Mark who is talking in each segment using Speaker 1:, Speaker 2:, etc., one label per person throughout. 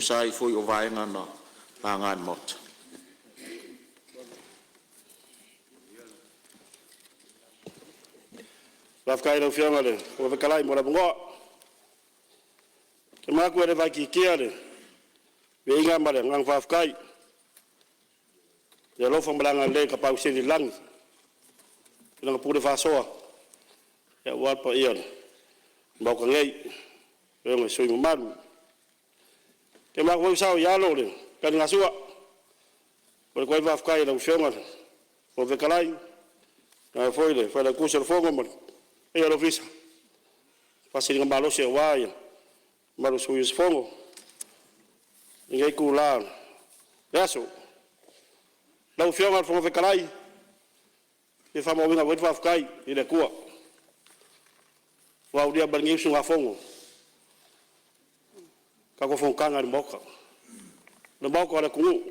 Speaker 1: tusa ai foi o mataupu sa laga e le Maota. Faafetai i lau Afioga i le Fofoga Fetalai mo le avanoa. Ou te manatu e le faaitiitia le viiga ma le agaga faafetai i le alofa ma le agalelei o le Tapaau Sili i le lagi i Lana pule faasoa aua le paia o le Maota nei, i Afioga i sui usufono mamalu. Ou te manatu foi ua saoialo le taligasua, e momoli atu ai le faafetai i lau Afioga i le Fofoga Fetalai, faapea foi le Failautusi o le Fono ma le paia o le Ofisa i le faasiligamalosi aua le mamalu o sui usufono i lenei itula o le aso. Lau Afioga i le Fofoga Fetalai, e fia faamauina foi le faafetai i le Atua ua aulia mai lenei usugafono i le tatou fonotaga i le Maota, le Maota o le atunuu.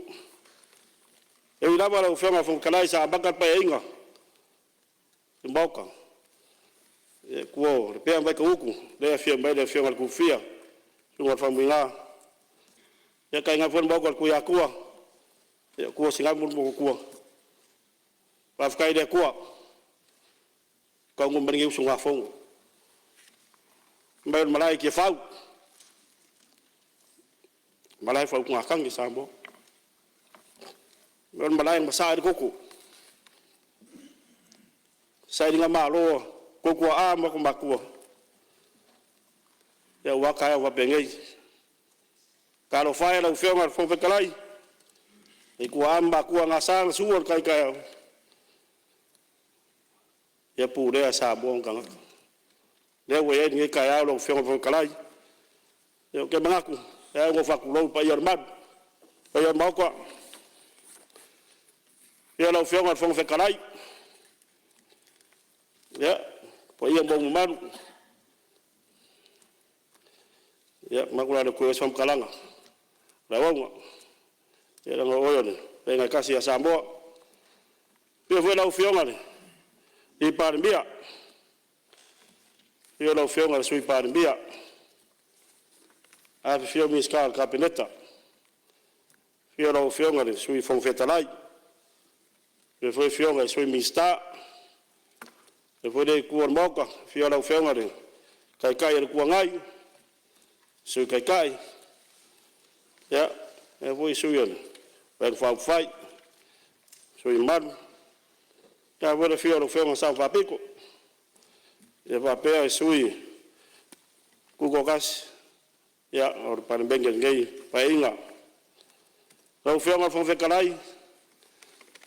Speaker 1: E ui lava lau Afioga i le Fofoga Fetalai sa amata le Paeaiga i le Maota i tua o Lepea ma Vaitogutu lea e afio mai ai le Afioga i le Tuifia, le susuga i le Faumuina, ia tainane foi le Maota o le Tuiatua, o tua o Sinago ma Luatua. Faafetai i le Atua ua taunuu mai lenei usugafono. Fai mai o le malae i Tiafau, o le malae o le faautugatagi a Samoa. O le malae na masaa ai le toto, sailigamalo a outou tuaa ma ota matua aua taeao faapenei. Talofa e lau Afioga i le Fofoga Fetalai i tuaa ma matua na asa na sua le tai taeao, ia pulea Samoa ma ona tagata. Lea ua i ai lenei taeao lau Afioga i le Fofoga Fetalai, ia ou te manatu, e ao ona ou faatulou i paia o le malu, le paia o le Maota, afio lau Afioga i le Fofoga Fetalai, ia, o paia ma upu mamalu, ia, ou te manatu o le a le toe oo i ai se faamatalaga a le auauna, leaga o oe o le Fetalaiga e tasi ia Samoa. Afio foi lau Afioga i le Palemia, afio lau Afioga i le Sui Palemia, afifio Minisita o le Kapeneta, afio lau Afioga i le Sui Fofoga Fetalai, faapea foi afioga i Sui Minisita. Faapea foi lea Itu o le Maota, afio lau Afioga i le Taitai o le Itu Agai, Sui Taitai, faapea foi sui o le Vaega Faaupufai, sui mamalu. Tainane foi le afio o lau Afioga i le Sao Faapito, faapea Sui Tutoatasi o le Palemene i lenei Paeaiga. Lau Afioga i le Fofoga Fetalai,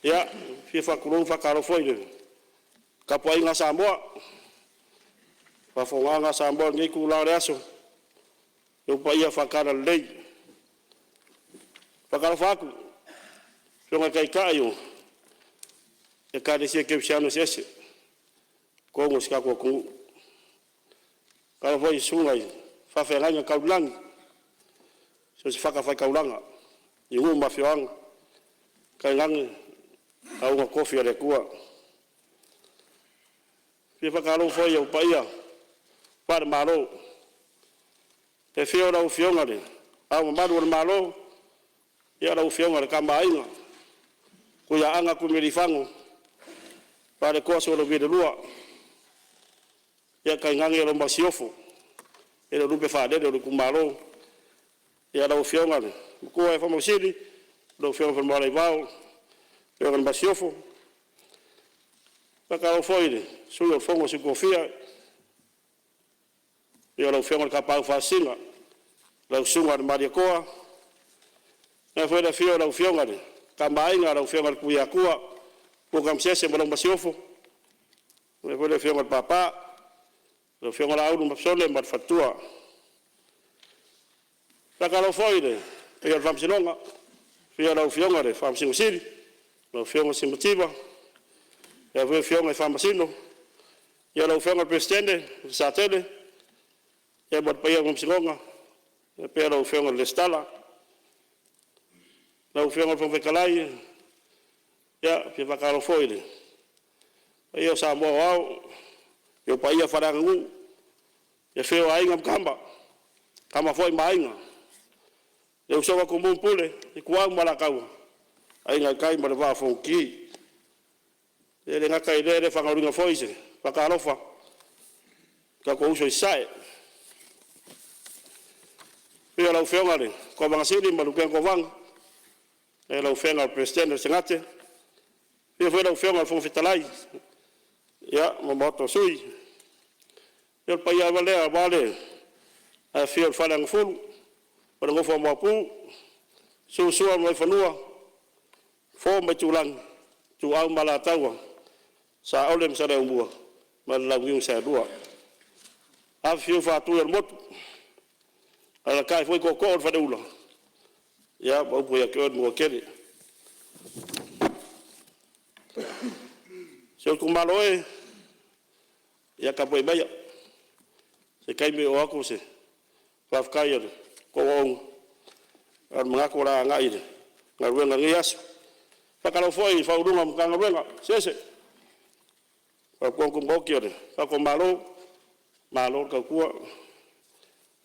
Speaker 1: ia, e fia faatulou ma faatalofa foi i le tapuaiga a Samoa, faafofogaaga a Samoa i lenei itula o le aso, i ou paia faale-Talalelei. E faatalofa atu i afioga i Taitai o Ekalesia Kerisiano eseese i totonu o si o tatou atunuu. E faatalofa foi i susuga i faafeagaiga tau i le lagi i so o se fatafaitaulaga i nuu ma afioaga, tainane auauna totofi a le Atua. E fia faatalofa foi i ou paia faale-Malo, i le afio o lau Afioga i Le Ao Mamalu o le Malo, lau Afioga i le Tama a Aiga, Tuiaana Tuimalealiifano Vaaletoa Sualauvi II, ia tainane lau Masiofo, e le o lupe faalele o le itumalo. Ia lau Afioga i le Matua ia Faamausili, lau Afioga Faleomavaega, afioga i le Masiofo. E faatalofa foi i le Sui o le Fono a Sui Tofia, afio lau Afioga i le Tapaau Faasisina lau Susuga i le Malietoa, faapea foi le afio o lau Afioga i le Tama a Aiga lau Afioga i le Tuiatua Purutamasese ma lau Masiofo, faapea foi le afioga i le Papa, lau Afioga Laauli ma le faletua. E faatalofa foi i le paia o le Faamasinoga, afio o lau Afioga i le Faamasino Sili, lau Afioga Simativa, faapea foi afioga i Faamasino. Ia lau Afioga i le Peresetene o le Satele ma le paia o le Faamasinoga, faapea lau Afioga i le Resitala. Lau Afioga i le Fofoga Fetalai, ia, e fia faatalofa foi i le paia o Samoa aoao i ou paia faaleaganuu, le afio o Aiga ma Tama, Tama foi ma Aiga, Le usoga a Tumua ma Pule, Ituau ma Alataua, Aiga i le Tai ma le Vaa o Fonoti. E le gata i lea e le faagaloina foi se faatalofa i o tatou uso i Sasae, i le afio o lau Afioga i le Kovana Sili ma le Lutena Kovana, lau Afioga i le Peresetene o le Senate, afio foi lau Afioga i le Fofoga Fetalai ma le Maota o Sui. Ia o le paia lava lea aua le afifio o le Faleagafulu ma le nofo a Maopu, susu Sua ma Vaifanua, Fofo ma Aitulagi, Ituau ma Alataua, Saole ma Saleaaumua ma le Launiu na Saelua. Afifio Faatui o le Motu, alaalatai foi tootoo o le Faleula, ia ma upu ia te oe le Manuatele. Si ou itumalo e, ia tapuai maia se taimi oo atu se faafetai a le tou auauna, a o le manatu o le a agai i le galuega o lenei aso. E faatalofa foi i Ofisa Sili o Pulega o Matagaluega eseese, Faalapotopotoga Tumaoti a le tatou Malo, malo le tautua.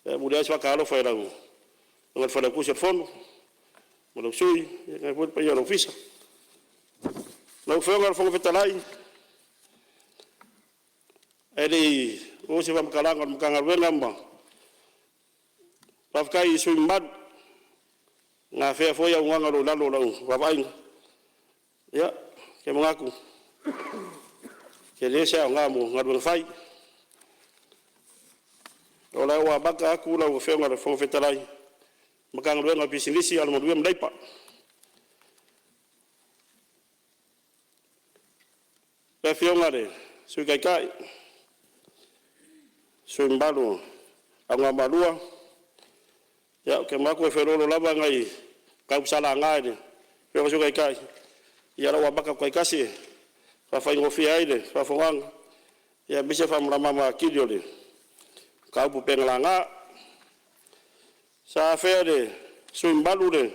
Speaker 1: E muliai ona se faatalofa i lau Afioga i le Failautusi o le Fono ma lou Sui, faapea foi le paia o le Ofisa. Lau Afioga i le Fofoga Fetalai, ae le i oo se faamatalaga a le Matagaluega ma faafetai i sui usufono mamalu na afea foi auaunaga o lo o i lalo o lau vaavaaiga, ia, ou te manatu, e tele se aoga mo galuega fai. O le a ou amata atu lau Afioga i le Fofoga Fetalai i le Matagaluega o Pisinisi, Alamanuia ma Leipa. Le Afioga i le Sui Taitai, sui usufono mamalu o Anoamaa 2, ia ou te manatu e feoloolo lava nai mataupu sa laga e le Afioga i le Sui Taitai, ia o le a ou amata atu taitasi e faafaigofie ai le faafofogaaga aemaise le faamalamalamaina atili o le mataupu e pei ona laga. Sa afea e le sui usufono mamalu le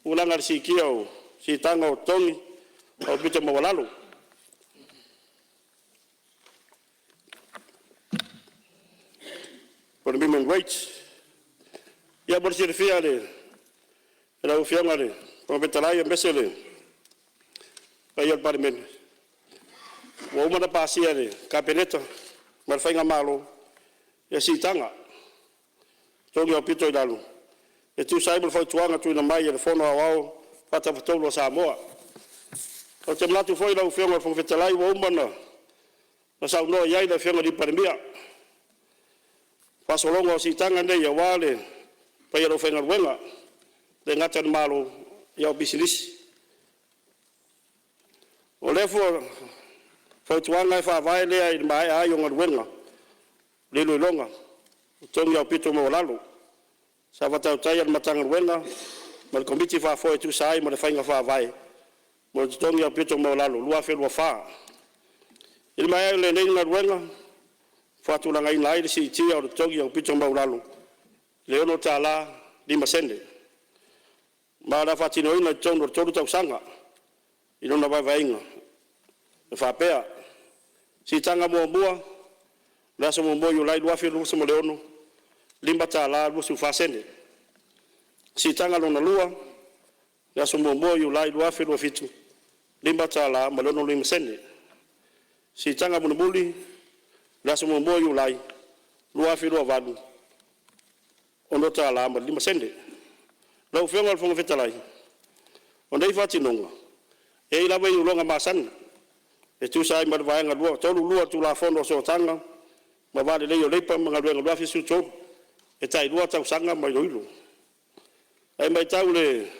Speaker 1: tulaga i le siitia o siitaga o totogi aupito maualalo. Po o le minimum wage. Ia mo le silafia e lau Afioga i le Fofoga Fetalai aemaise le paia o le Palemene, ua uma ona pasia e le Kapeneta ma le faigamalo siitaga o totogi aupito i lalo e tusa ai ma le fautuaga tuuina mai e le Fono Aoao Faatafatolu a Samoa. Ou te manatu foi lau Afioga i le Fofoga Fetalai ua uma ona saunoa i ai le Afioga i le Palemia i le faasologa o siitaga nei aua le paia o le aufaigaluega, e le gata i le Malo a o pisinisi. O lea fautuaga e faavae lea i le maea ai o galuega o le iloiloga o totogi aupito maualalo sa faatautai e le Matagaluega ma le Komiti Faafoe e tusa ai ma le Faiga Faavae mo Totogi Aupito Maualalo 2024. I le maea ai o lenei galuega, ua faatulagaina ai le siitia o le totogi aupito maualalo i le $6.05, ma o le a faatinoina i totonu o le 3 tausaga i lona vaevaeina e faapea: Siitaga muamua, le aso 1 Iulai 2026, $5.24. Siitaga lona lua, le aso 1 Iulai 2027, $5.65. Siitaga mulimuli, le aso 1 Iulai 2028, $6.05. Lau Afioga i le Fofoga Fetalai, o nei faatinoga e i ai lava iloiloga masani e tusa ai ma le Vaega 32 o le Tulafono o Sootaga ma Va Lelei o Leipa ma Galuega 2013, e tai lua tausaga ma iloilo. Ae matau i le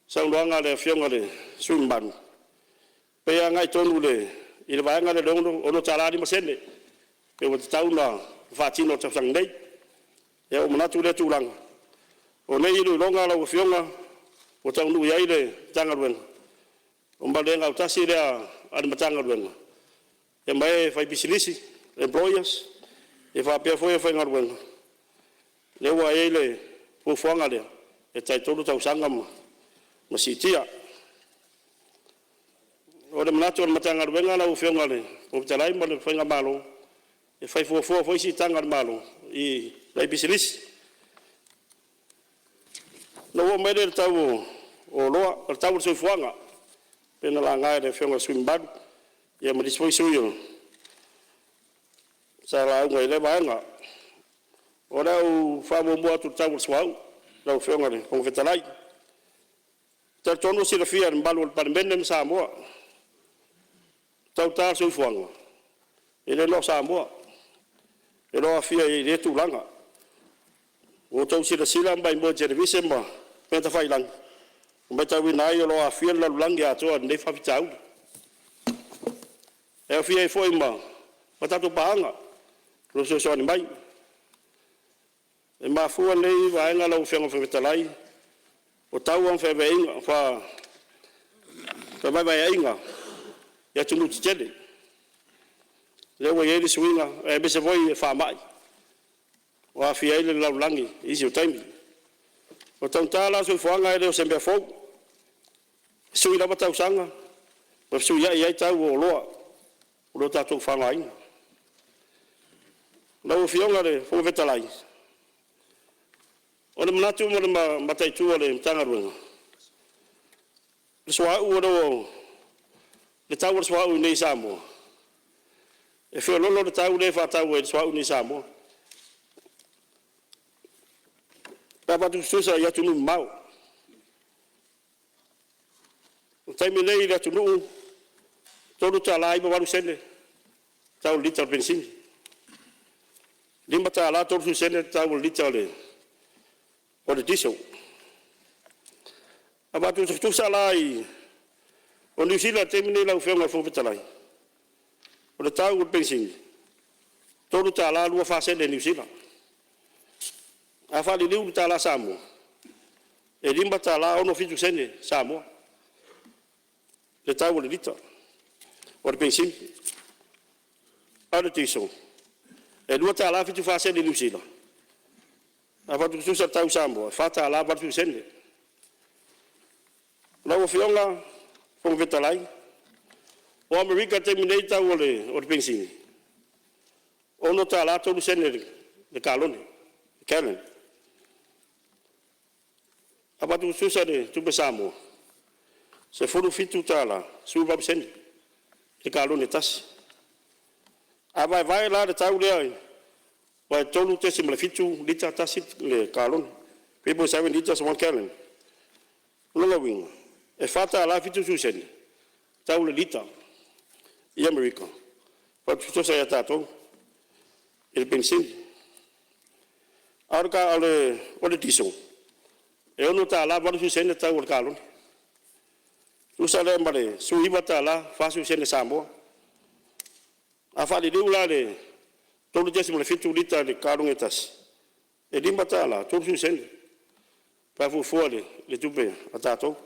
Speaker 1: saunoaga a le Afioga i le sui usufono mamalu, e pei e agai tonu i le vaega lea o le $6.05 pe ua tatau ona faatino i le tausaga nei. Ia ua ou manatu i lea tulaga, o nei iloiloga lau Afioga ua taunuu i ai le Matagaluega, ma o le le gautasi lea a le Matagaluega ma e faipisinisi, employers, e faapea foi le aufaigaluega, lea ua i ai le fuafuaga lea, e tai 3 tausaga ma siitia. O le manatu o le Matagaluega lau Afioga i le Fofoga Fetalai ma le faigamalo, e fai fuafua foi siitaga a le Malo i nai pisinisi. Ona ou oo mai lea i le tau o oloa, o le tau o le soifuaga pei ona laga e le Afioga i le sui usufono mamalu ia ma nisi foi sui usufono sa lauga i lea vaega. O le a ou faamuamua atu i le tau o le suauu lau Afioga i le Fofoga Fetalai. E talitonu ua silafia e le mamalu o le Palemene ma Samoa, ua taugata le soifuaga, e le na o Samoa, e le o aofia i lea tulaga. Ua outou silasila ma maimoa i televise ma upega tafailagi ma matauina ai o lo o aafia le lalolagi atoa i lenei faafitauli, e aofia ai foi ma tatou paaga o lo o fesoasoani mai. E mafua lenei vaega lau Afioga i le Fofoga Fetalai, o taua ma fevaevaeaiga i atunuu tetele, lea ua i ai le suiga aemaise foi o faamai ua aafia ai le lalolagi i nisi o taimi. Ua taugata la le soifuaga e le o se mea fou, e sui lava tausaga ma fesuiai ai tau o oloa o lo o tatou faaaogaina. Lau Afioga i le Fofoga Fetalai, o le manatu ma le mataitu a le Matagaluega, o le suauu o lo o… le tau o le suauu iinei i Samoa, e feoloolo le tau lea e faatau ai le suauu iinei i Samoa pe a faatusatusa i atunuu mamao. O le taimi nei i le atunuu, e $3.98 le tau o le lita o le penisini, e $5.30 le tau o le lita o le kiso. A faatusatusa la i… O Niu Sila i le taimi lenei lau Afioga i le Fofoga Fetalai, o le tau o le penisini, e $3.24 Niu Sila. A faaliliu i le tala Samoa, e $5.67 Samoa le tau o le lita o le penisini. A o le kiso, e $2.74 Niu Sila, a faatusatusa i le tau i Samoa, e $4.80. Lau Afioga i le Fofoga Fetalai, o Amerika i le taimi nei i le tau o le penisini, e $6.03 le kalone, gallon. A faatusatusa i le tupe Samoa, e $17.18 le kalone e tasi. A vaevae la le tau lea aua e 3.7 lita tasi le kalone, 3.7 litres 1 gallon. O lona uiga, e $4.70 le tau o le lita i Amerika faatusatusa ia tatou i le penisini. A o le kiso, e $6.80 le tau o le kalone, tusa lea ma le $19.40 Samoa. A faaliliu la i le 3.7 lita i le kalone e tasi, e $5.30 pe a fuafua i le tupe a tatou.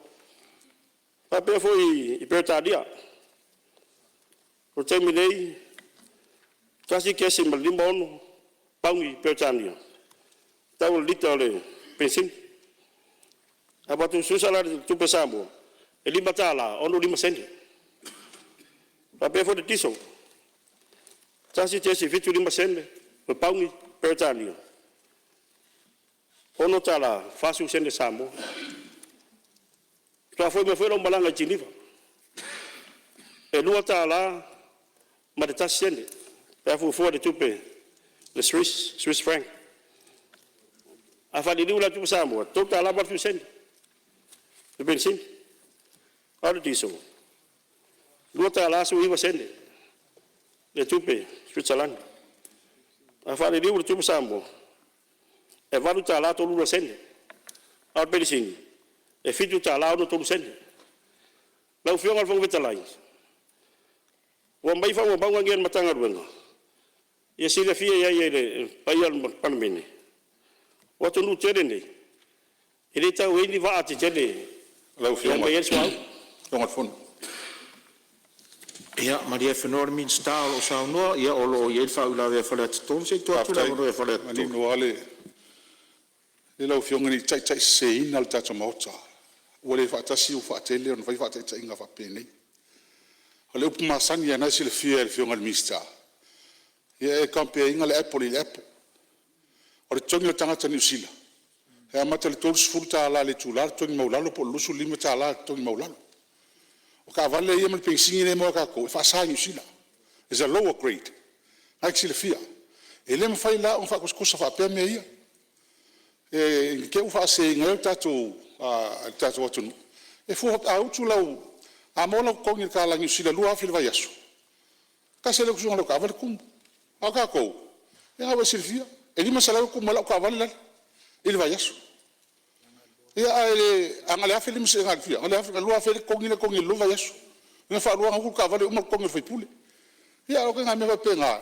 Speaker 1: E faapea foi i Peretania, o le taimi nei, e 1.56 pauni Peretania le tau o le lita o le penisini. A faatusatusa la i le tupe Samoa, e $5.65. E faapea foi i le kiso, e 1.75sene le pauni Peretania, e $6.40 Samoa. Faatoa foi mai foi lau malaga i Kiniva, e $2.01 pe a fuafua i le tupe Swiss franc. A faaliliu la i tupe Samoa, e $3.80 le penisini, a o le kiso, e $2.19 le tupe Switzalani. A faaliliu i le tupe Samoa, e $8.32, a o le penisini e $7.63. Lau Afioga i le Fofoga Fetalai, ua aumai faamaumauga nei a le Matagaluega ia silafia ai e le paia o le Palemene, o atunuu tetele nei, e le tau ai ni vaa tetele
Speaker 2: Lau
Speaker 1: e
Speaker 2: Afioga
Speaker 1: aumai ai le suauu.
Speaker 2: I le Fofoga
Speaker 3: Ia malie afenoa le Minisita o lo o saunoa, o lo o i ai le faauilavea a Faleata 3. Se i tuu atu le
Speaker 2: Faafetai.
Speaker 3: avanoa ia Faleata 3.
Speaker 2: Manino lava le… Leai lau Afioga ne i taitaiseseina le tatou Maota, ua le faatasi ua faatele ona fai faataitaiga faapenei. O le upu masani lava o lena e silafia e le Afioga i le Minisita, ia e compare ina le apple i le apple. O le totogi o le tagata Niu Sila e E amata i le $30 i le itula le totogi maualalo po o le $25 le totogi maualalo. O taavale ia ma le penisini lea e maua e tatou, e faasa i Niu Sila, is a lower grade. O lena e te silafia. E le mafai la ona faatusatusa faapea mea ia, ne i te i ua faaseseina ai le tatou atunuu. E fua, a utu lau… a maua lau totogi i le tala Niu Sila e $2,000 i le vaiaso, e tasi lava le utuina o lau taavale tumu. A o tatou, ia lena ua e silafia, e $500 e tumu ai lau taavale lale i le vaiaso. Ia ae a na o le $1,500, fia? Na o le $2,000 le totogi lea e totogi i le lua vaiaso, na faalua ona utu le taavale uma le totogi o le sui usufono. Ia o ituaiga mea faapena,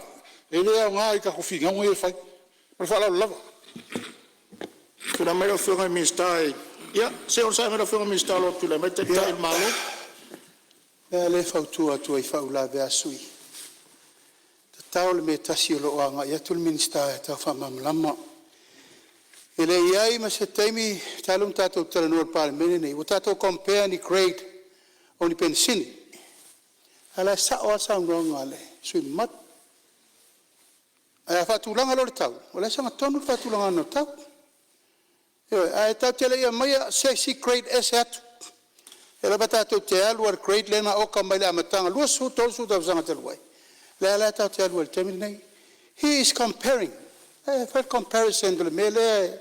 Speaker 2: e le aoga i tatou finauga ia e fai. Ma le faaaloalo lava. Tulai mai lau Afioga i le Minisita. Ia se i onosai mai lau Afioga i le Minisita o lo o tulai mai le Taitai o le Malo. O le mea lava lea e fautua atu ai i faauilavea a sui usufono, tatao le mea e tasi o lo o agai atu le Minisita e tau faamalamalama. E le i i ai ma se taimi talu ona tatou talanoa i le Palemene lenei ua tatou compare ni grade o ni penisini. A o la e sao lava le saunoaga a le sui usufono mamalu. Ae a faatulaga loa le tau, o la e sagatonu le faatulagaga o le tau. Ioe. Ae tatou te le i aumaia se isi grade ese atu. O lea lava tatou te alu lava i le grade lea na oka mai le amataga 20, 30 tausaga talu ai, lea la tatou te alu ai i le taimi lenei. He is comparing, e fai le comparison i le mea lea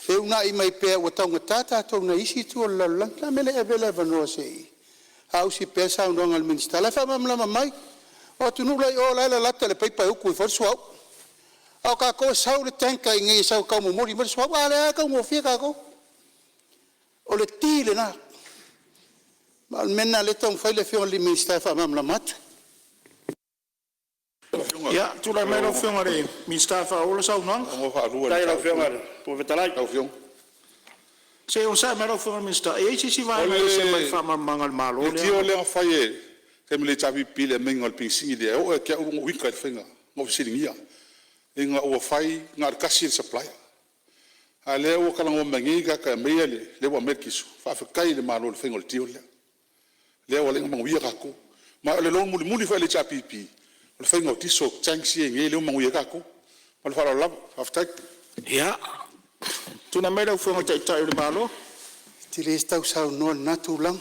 Speaker 2: e uunai mai pea ua taugata tatou nai isi itu o le lalolagi. O le a le mea e le avea le avanoa se i saausi pea le saunoaga a le Minisita, o la e faamalamalama mai. O atunuu la e i o la e lalata i le paipa e utu ifo ai le suauu, a o tatou e sau le tanker i inei e sau e taumomoli mai le suauu, a o lea lava e taugofie tatou. O le ki lena, ma o le mea lena o lea e taumafai le Afioga i le Minisita e faamalamalama atu. Ia, tulai mai lau Afioga i le Minisita e faaauau lau saunoaga.
Speaker 1: Faafetai i lau Afioga i le Fofoga Fetalai.
Speaker 3: Se i onosai mai lau Afioga i le Minisita, e i ai se isi
Speaker 2: O
Speaker 3: vaega e ese mai le faamalamalamaga a le Malo
Speaker 2: le
Speaker 3: lea?
Speaker 2: deal lea na fai i le taimi o le HRPP i le aumaiga o le penisini lea, e oo ia te au na ou ita i le faiga, na ou fesiligia ina ua fai na o le tasi le supplier. A o lea ua talanoa mai nei tagata e aumaia le… lea ua aumai le kiso, faafetai i le Malo i le faiga o le deal lea, lea ua ala ai ona manuia tatou. Ma o le loan mulimuli foi a le HRPP, o le faiga o kiso tanks ia e i ai nei lea ua manuia ai tatou. Ma le faaaloalo lava. Faafetai.
Speaker 3: Ia, tulai mai lau Afioga i le Taitai o le Malo.
Speaker 4: E tele tau saunoa i lena tulaga.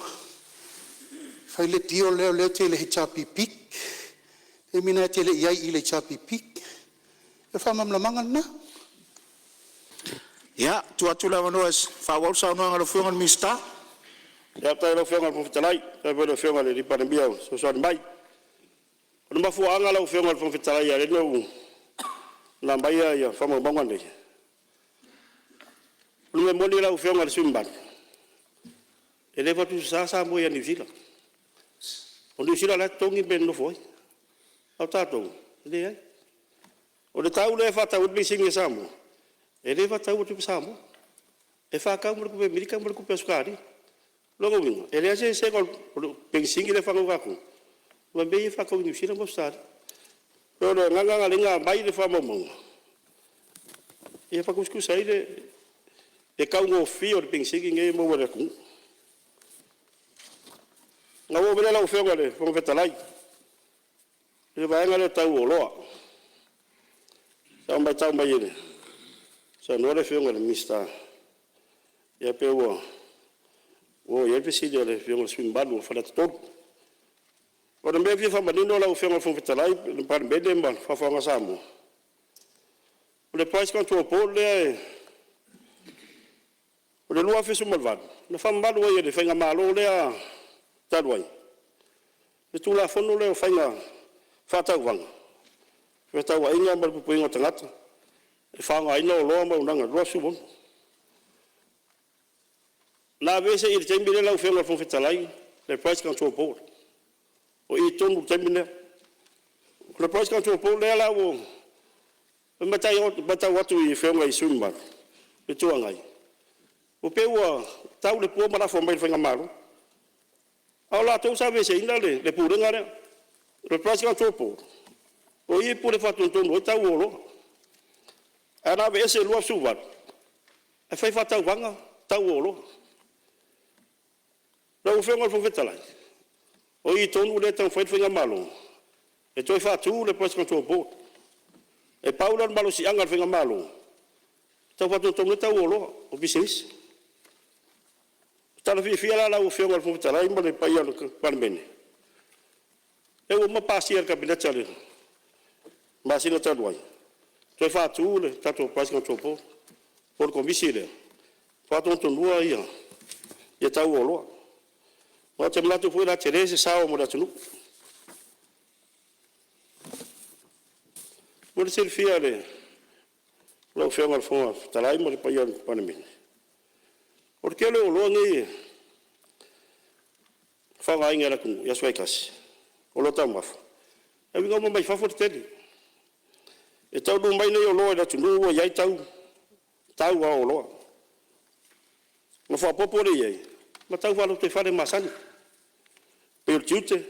Speaker 4: Fai le deal lea o lea e te i le HRPP, o le taimi lena e te le i i ai i le HRPP. O le faamalamalamaga lena.
Speaker 3: Ia, tuu atu le avanoa e faaauau le saunoaga a lau Afioga i le Minisita.
Speaker 1: Faafetai i lau Afioga i le Fofoga Fetalai, faafetai foi i le Afioga i le Palemia ua fesoasoani mai. O le mafuaaga lau Afioga i le Fofoga Fetalai e ala ai ona aumai faamaumauga nei, o le mea moni lau Afioga i le sui usufono mamalu, e le faatusatusaina Samoa ia Niu Sila. O Niu Sila o la e totogi le mea e nonofo ai, a o tatou, e leai. O le tau lea e faatau ai le penisini a Samoa, e le faataua i le tupe Samoa, e faatau ma le tupe Amerika ma le tupe Ausetalia. O lona uiga, e leai se eseesega o le penisini lea e faatau e tatou ma mea ia e faatau i Niu Sila ma Ausetalia. E pei o le agaga lena na ala ai ona aumai le faamaumauga, ia faatusatusa ai le taugofie o le penisini nei e maua e le atunuu. Ona ou oo mai lea lau Afioga i le Fofoga Fetalai i le vaega lea tau o oloa. Sa ou matau mai i saunoa le Afioga i le Minisita, ia pei ua oo i ai le fesili a le Afioga i le sui usufono mamalu o Faleata 3. O le mea e fia faamanino lau Afioga i le Fofoga Fetalai le Palemene ma le faafofoga a Samoa, o le Price Control Board lea o le 2018, na faamamalu ai e le faigamalo lea talu ai le Tulafono lea o Faiga Faatauvaga, Fefaatauaiga ma le Puipuiga o Tagata e Faaaogaina Oloa ma Auaunaga 2016. Na aveese i le taimi lea lau Afioga i le Fofoga Fetalai le Price Control Board, o i tonu i le taimi lea. O le Price Control Board lea la ua matau atu i Afioga i sui usufono mamalu o le Itu Agai, ua pei ua tau le pua ma lafo mai i le faigamalo, a o latou sa aveeseina le Pulega lea. O le Price Control Board, o i e pule faatonutonu ai tau o oloa. Ae na aveese i le 2018 ae fai faatauvaga tau o oloa. Lau Afioga i le Fofoga Fetalai, o i tonu lea e taumafai ai le faigamalo e toe faatu le Price Control Board. E pau lea o le malosiaga o le faigamalo e tau faatonutonu ai tau o oloa. o pisinisi. O le tala fiafia la lau Afioga i le Fofoga Fetalai ma le paia o le Palemene, lea ua uma ona pasia e le Kapeneta i le masina talu ai, e toe faatu le tatou Price Control Board po o le Komisi lea e faatonutonuina tau o oloa. Ma ou te manatu foi o le a tele se sao mo le atunuu. Mo le silafia e lau Afioga i le Fofoga Fetalai ma le paia o le Palemene, o le tele o oloa nei e faaaogaina e le atunuu i aso taitasi, oloa taumafa, e uiga uma mai fafo le tele. E taunuu mai nei oloa i le atunuu ua i ai tau o oloa, ona faaopoopo lea i ai ma tau faalotoifale masani, pei o le tiute,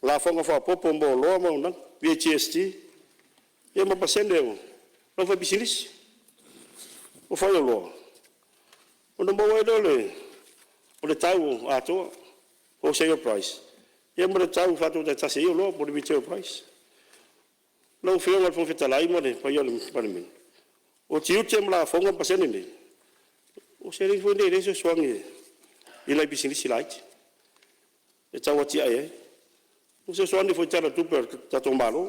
Speaker 1: lafoga faaopoopo mo oloa ma auaunaga, VAGST, ia ma pasene o le aufaipisinisi o faioloa, ona maua ai lea o le tau atoa, wholesale price, ia ma le tau e faatau taitasi ai oloa po o le retail price. Lau Afioga i le Fofoga Fetalai ma le paia o le Palemene, o tiute ma lafoga ma pasene nei, o seleni foi nei o lea e fesoasoani i nai pisinisi laiti e tau atiae ai. O fesoasoani foi i le Tala o le Tupe a le tatou Malo.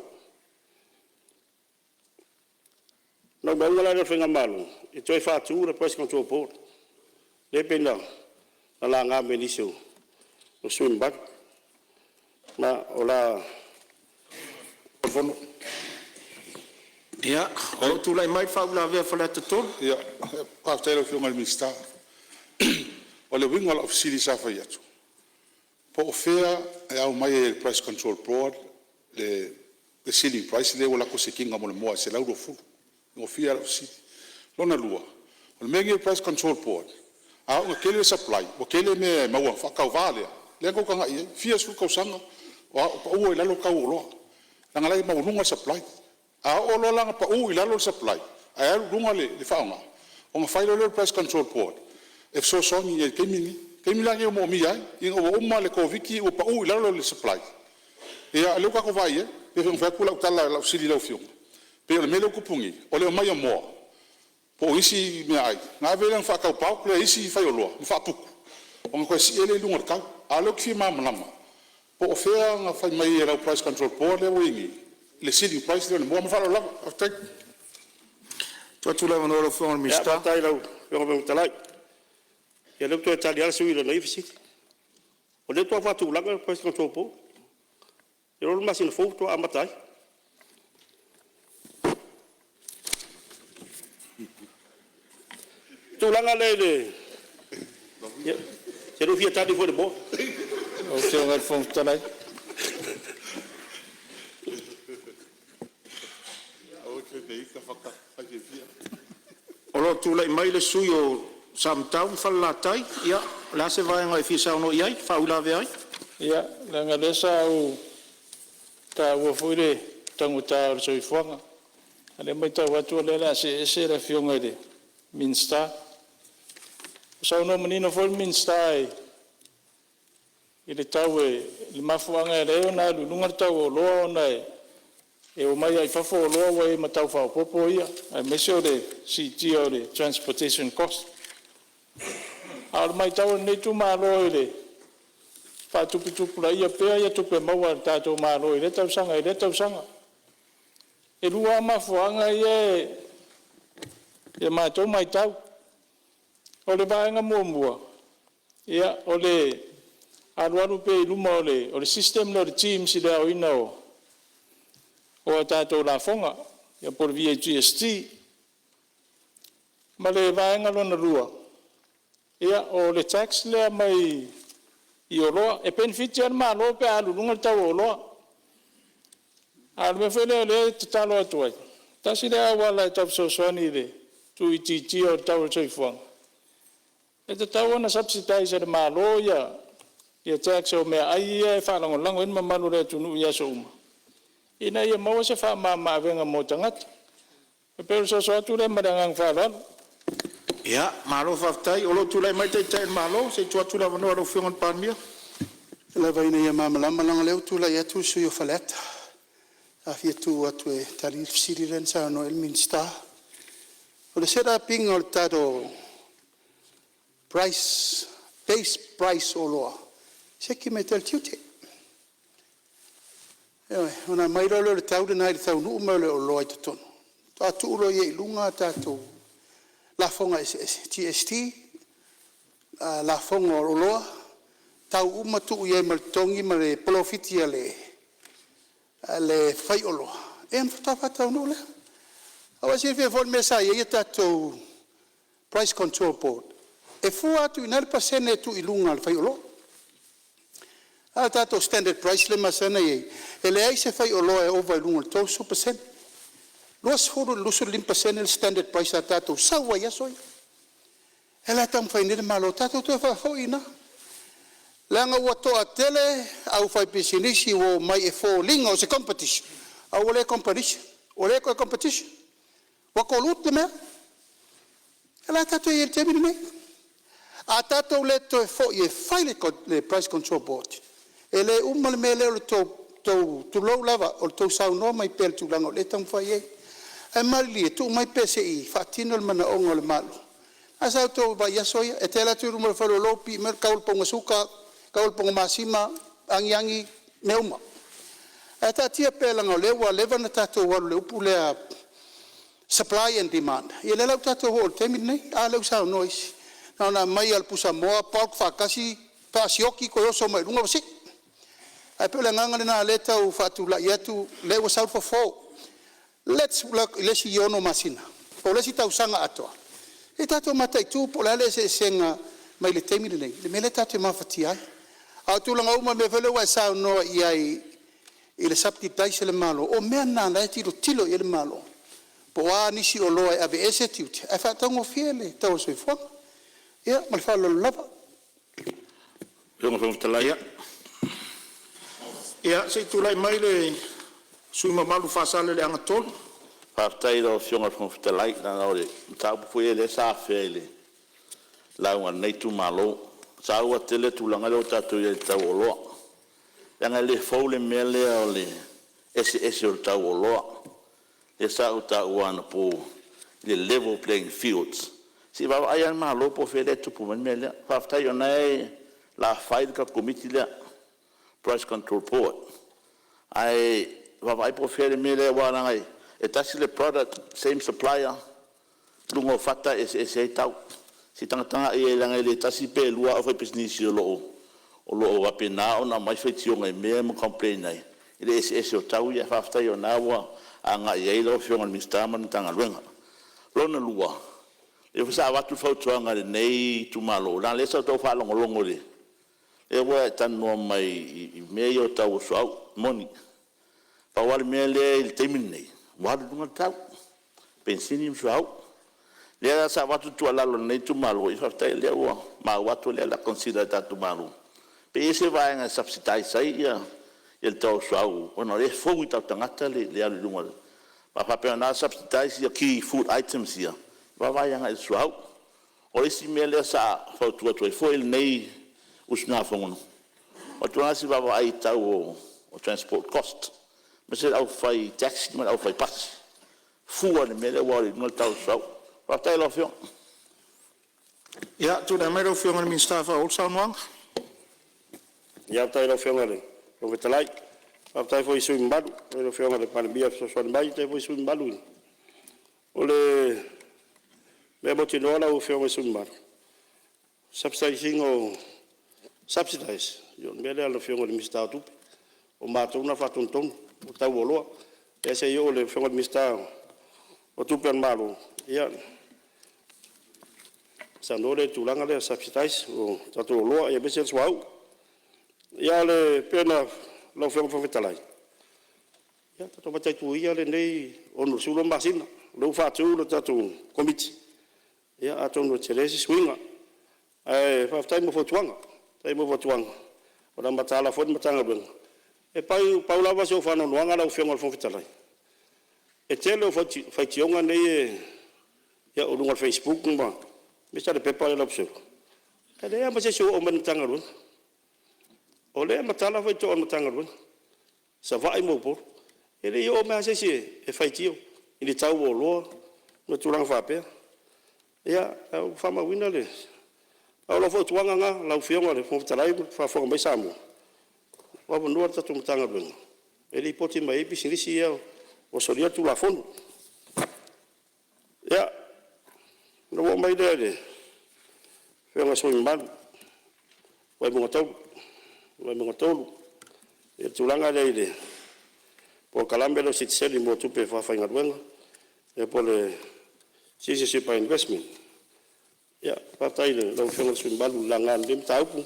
Speaker 1: O le naunautaiga la lea o le faigamalo, e toe faatu le Price Control Board lea e pei ona laga mai e nisi o sui usufono mamalu. Ma o le a…
Speaker 3: Ia, o lo o tulai mai le faauilavea a Faleata 3.
Speaker 2: Faafetai i lau Afioga i le Minisita. O le uiga o lau fesili sa fai atu, po o fea e aumai ai e le Price Control Board le ceiling price lea ua latou set ina mo le moa e $120. E gofie lava lau fesili. Lona lua, o le mea lenei o le Price Control Board, a oo ina tele le supply ua tele mea e maua faatauva lea, lea na tou tagai i ai, fia sefulu tausaga o pau ai i lalo tau o oloa, leaga o la e maualuga le supply. A oo loa la ina pau i lalo le supply ae alu i luga le faaaoga, ona fai loa lea o le Price Control Board e fesoasoani i ai i le taimi lenei. O le taimi la lenei ua moomia ai, ina ua uma le Koviti-19 ua pau i lalo le supply, ia lea ua tatou vaai i ai. E pei foi ona fai atu lau tala i lau fesili i lau Afioga, pei o le mea lea ua tupu nei, o le aumai o moa po o isi meaai, ona ave lea ona faatau bulk lea e isi faioloa ma faaputu ona toe sii ai lea i luga o le tau. A o lea ou te fia malamalama, po o fea na fai mai ai e lau Price Control Board lea ua i ai nei le ceiling price lea o le moa. Ma le faaaloalo lava. Faafetai.
Speaker 1: Lau Afioga i le Fofoga Fetalai, ia o lea ua toe tali lava le sui usufono i lana ia fesili. O lea faatoa faatulaga le Price Control Board, ou te iloa o le masina fou faatoa amata ai. O le tulaga lea i le… ia, e te le o fia tali foi i le moa? Lau Afioga i le Fofoga Fetalai…
Speaker 3: O lo o tulai mai le sui usufono mo Samatau ma Falelatai. Ia, o le a se vaega e fia saunoa i ai e faauilavea ai? Ia, leaga o lea sa ou taua foi le taugata o le soifuaga, a o lea e matau atu o lea o le a see ese le Afioga i le Minisita. Ua saunoa manino foi le Minisita i le tau i le mafuaaga e ala ai ona alu i luga le tau o oloa ona e omai lava i fafo oloa ua i ai ma tau faaopoopo ia, aemaise o le siitia o le transportation cost. A o le matau a lenei itumalo i le faatuputupulaia pea o tupe maua a le tatou Malo i lea tausaga i lea tausaga. E lua lava mafuaaga ia i le matou matau. O le vaega muamua, o le alualu pea i luma o le system lea o le TIMS i le aoina o a tatou lafoga po o le VAGST. Ma le vaega lona lua, o le tax lea mai oloa. E penefiti lava le Malo pe a alu i luga le tau o oloa. A o le mea foi lea o lea e tatalo atu ai, tasi lea auala e tau fesoasoani i le tuuitiitia o le tau o le soifuaga, e tatau ona subsidize e le Malo ia tax o meaai ia e faalagolago ai le mamalu o le atunuu i aso uma, ina ia maua se faamama-avega mo tagata. E pei o le soso atu lea ma le agaga faaaloalo. Ia, malo faafetai. O lo o tulai mai le Taitai o le Malo. Se i tuu atu le avanoa i lau Afioga i le Palemia.
Speaker 4: Lava ina ia malamalama leaga o lea ua tulai atu le sui usufono mo Faleata. Sa fia tu atu e tali le fesili lea na saunoa i ai le Minisita. O le set up ina o le tatou price, base price o oloa, siaki mai le tiute. Ioe, ona aumai loa lea o le tau lena i le taunuu mai o le oloa i totonu, faatoa tuu loa i luga a tatou lafoga eseese, GST, lafoga o oloa, tau uma tuu i ai ma le totogi ma le polofiti a le faioloa, ia ona faatoa faataunuu lea. Aua e silafia foi le mea sa i ai a tatou price control board, e fua atu i ina le pasene e tuu i luga a le faioloa. A o le tatou standard price lea e masani ona i ai, e leai se faioloa e ova i luga o le 30%. E 20 i le 25% le standard price sa tatou sau ai i aso ia. O lea la e taumafai nei le Malo tatou toe faafoi i ina, leaga ua toatele aufaipisinisi ua omai e foliga o se competition a ua le competition, ua le toe competition, ua pollute le mea. O lea la tatou te i ai i le taimi lenei. A tatou le toe foi e fai le price control board, e le uma le mea lea o le tou, tulou lava, o le tou saunoa mai pea i le tulaga o lea e taumafai i ai. Ae malilie tuu mai pea se i faatino le manaoga o le Malo. Ae sa outou vaai i aso ia, e te alu atu i luma o le faleoloa pipii mai le tau o le pauga suka, tau o le pauga masima, agiagi, mea uma. Ae taatia pea leaga o lea ua leva ona tatou alu i le upu lea supply and demand, ia lea la ua tatou oo i le taimi lenei. A lea ua saunoa isi, na ona aumai lava o le pusamoa bulk faatasi, faasioki toe oso mai luga ua sii. Ae pei o le agaga lena o lea e tau faatulai atu, o lea ua sau le fofo. Let's work i le isi 6 masina po o le isi tausaga atoa, se i tatou mataitu po o le a le eseesega mai le taimi lenei i le mea lea tatou te mafatia ai. A o tulaga uma i mea foi lea ua e saunoa i ai i le subsidise a le Malo, o mea na o la e tilotilo i ai le Malo, po o a nisi oloa e aveese tiute ae faataugofie le tau o le soifuaga. Ia ma le faaaloalo lava.
Speaker 3: Ia, se i tulai mai le sui usufono mamalu mo Faasaleleaga 3. Faafetai i lau Afioga i le Fofoga Fetalai, leaga o le mataupu foi lea sa afea i le lauga a lenei itumalo. E taua tele le tulaga lea ua tatou i ai i le tau o oloa, leaga e le fou le mea lea o le eseese o tau o oloa. Lea sa ou taua anapo i le level playing fields, se i vaavaai lava le Malo po o fea lea e tupu mai ai le mea lea. Faafetai o lena o le a fai le tatou Komiti lea, Price Control Board, ae vaavaai po o fea le mea lea, aua leaga e tasi le product, same supplier, luga o fata e eseese ai tau. Se i tagatagai i ai leaga e le tasi pe lua au aufaipisinisi o lo o faapena ona aumai faitioga i mea ia ma complain ai i le eseese o tau ia. Ae faafetai o lena ua agai i ai lau Afioga i le Minisita ma le Matagaluega. Lona lua, o lea foi sa avatu le fautuaga a lenei itumalo, leaga o lea sa ou tau faalogologo i le… lea ua e talanoa mai i mea ia o tau o suauu. E moni, pau lava le mea lea i le taimi lenei, ua alu i luga le tau, penisini ma suauu. O lea la sa avatu le tuualalo a lenei itumalo, ia faafetai o lea ua maua atu o lea o le a consider e le tatou Malo, pe i ai se vaega e subsidize ai le tau o le suauu ona o lea e fou i o tatou tagata le alu i luga. A faapea na subsidize key food items ia, vaavaai agai i le suauu. O le isi mea lea sa fautua atu ai foi lenei usugafono, avatu lava se vaavaai i le tau o transport cost, aemaise le aufai taxi ma le aufai pasi, fua i le mea lea ua alu ai i luga le tau o le suauu. Faafetai i lau Afioga. Ia, tulai mai lau Afioga i le Minisita e faaauau le saunoaga.
Speaker 1: Ia faafetai i lau Afioga i le Fofoga Fetalai, faafetai foi i le sui usufono mamalu, lau Afioga i le Palemia fesoasoani mai, faafetai foi i sui usufono mamalu. O le mea mautinoa lau Afioga i le sui usufono mamalu, subsidize ina o… subsidize, o le mea lea a le Afioga i le Minisita o Tupe, o matou na e faatonutonu o tau o oloa. Ia se i oo i le Afioga i le Minisita o Tupe a le Malo ona saunoa lea i le tulaga lea o le subsidize o tatou oloa aemaise le suauu. Ia pei ona… Lau Afioga i le Fofoga Fetalai, ia tatou mataitu ia lenei 62 masina, o lea ua faatu le tatou Komiti, ia atonu e tele se suiga. Ae faafetai mo fautuaga, faafetai mo fautuaga, o le a mataala foi le Matagaluega. E pau lava si ou faanoanoaga lau Afioga i le Fofoga Fetalai, e tele o faitioga nei e o luga o le facebook aemaise lava le pepa lea o le Observer, e leai lava ma se isi o oo mai i le Matagaluega. O lea e matala faitotoa o le Matagaluega, Savaii ma Upolu, e le i oo mai lava se isi e faitio i ni tau o oloa ma tulaga faapea. Ia, ae ua faamauina le A o lau fautuaga lena lau Afioga i le Fofoga Fetalai ma faafofoga mai Samoa, o lo o avanoa le tatou Matagaluega e lipoti mai ai pisinisi ia ua solia le Tulafono. Ia, ona ou oo mai lea i le Afioga i le sui usufono mamalu mo Vaimauga 3, i le tulaga lea i le polokalame lea o le sitiseni mo tupe faafaigaluega po o le Citizenship by Investment. Ia, faafetai i lau Afioga i le sui usufono mamalu i le laga o lenei mataupu,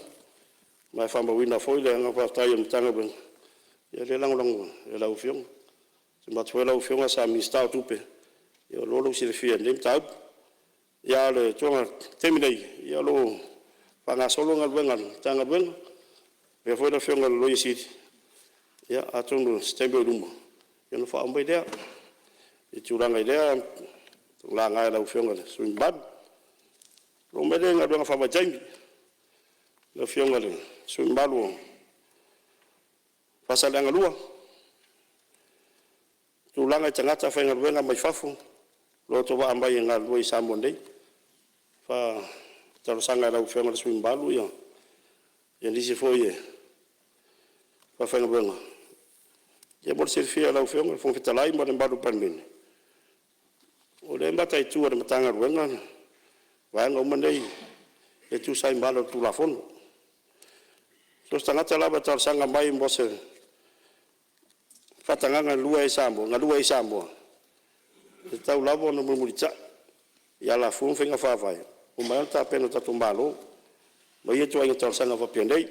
Speaker 1: ma e faamauina foi le agaga faafetai o le Matagaluega, ia o lea e lagolago e lau Afioga. Ou te manatu foi o lau Afioga sa Minisita o Tupe, ia ua iloa lou silafia i lenei mataupu. Ia, a o le taimi nei, o lo o faagasolo galuega a le Matagaluega faapea foi le afioga i le Loia Sili, ia atonu o se taimi oi luma ona faaoo mai lea i tulaga i lea laga e lau Afioga i le sui usufono mamalu. Ona oo mai lea i galuega faavaitaimi lau Afioga i le sui usufono mamalu mo Faasaleleaga 2, tulaga i tagata faigaluega mai fafo o lo o autovaa mai e galulue i Samoa nei. E talosaga i lau Afioga i le sui usufono mamalu nisi foi e faafaigaluega. Ia mo le silafia e lau Afioga i le Fofoga Fetalai ma le mamalu o le Palemene, o lea e mataitu e le Matagaluega vaega uma nei e tusa ai ma ala o le Tulafono. So o se tagata lava e talosaga mai mo se faatagaga e galue ai i Samoa, e tatau lava ona mulimulitai i alafua ma faiga faavae ua maea ona tapena e le tatou Malo mo ia ituaiga talosaga faapenei.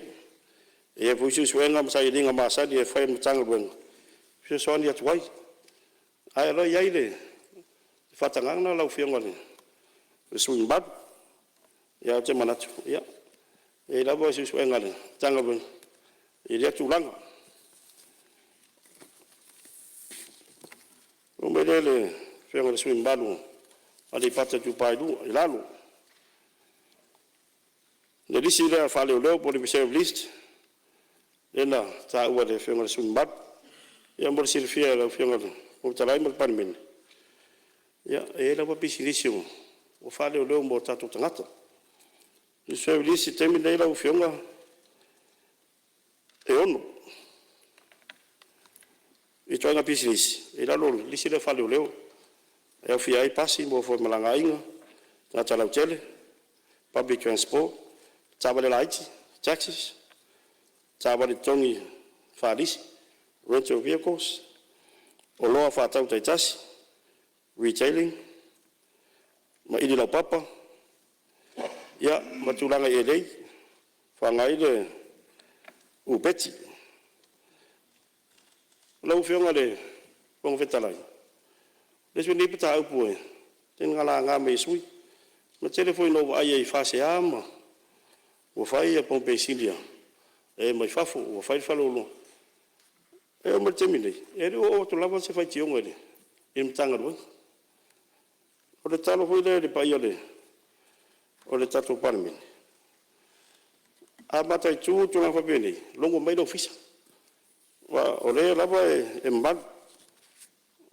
Speaker 1: E i ai foi suesuega ma sailiiliga masani e fai e le Matagaluega e fesoasoani atu ai. Ae o lo o i ai le faatagaga lau Afioga i le sui usufono mamalu. Ae ou te manatu, ia, e i ai lava suesuega a le Matagaluega i lea tulaga. Ona oo mai lea i le Afioga i le sui usufono mamalu mo Aleipata Itupa i Lalo. I le lisi lea faaleoleo po o le reserve list lea na taua e le Afioga i le sui usufono mamalu. Ia mo le silafia e lau Afioga i le Fofoga Fetalai ma le Palemene, ia, e i ai lava pisinisi ua faaleoleo mo tatou tagata. O le reserve list i le taimi lenei lau Afioga, e 6 ituaiga pisinisi e i lalo o le lisi lea faaleoleo, e aofia ai pasi mo femalagaaiga a tagata lautele, public transport, taavale laiti, taxis, taavale totogi faalisi, rental vehicles, oloa faatau taitasi, retailing, ma ili laupapa, ia ma tulaga i elei e faaaoga ai le upeti. Lau Afioga i le Fofoga Fetalai, o le isi foi lenei mataupu e tele ina laga mai e sui usufono. Ua tele foi ina ou vaai ai i faasea ma ua fai pamu penisini a e mai fafo, ua fai le faleoloa. E oo mai i le taimi nei, e le o oo atu lava se faitioga i le Matagaluega. O le tatalo foi lea i le paia o le tatou Palemene, a mataitu tulaga faapenei, logo mai le Ofisa, aua o lea lava e malu.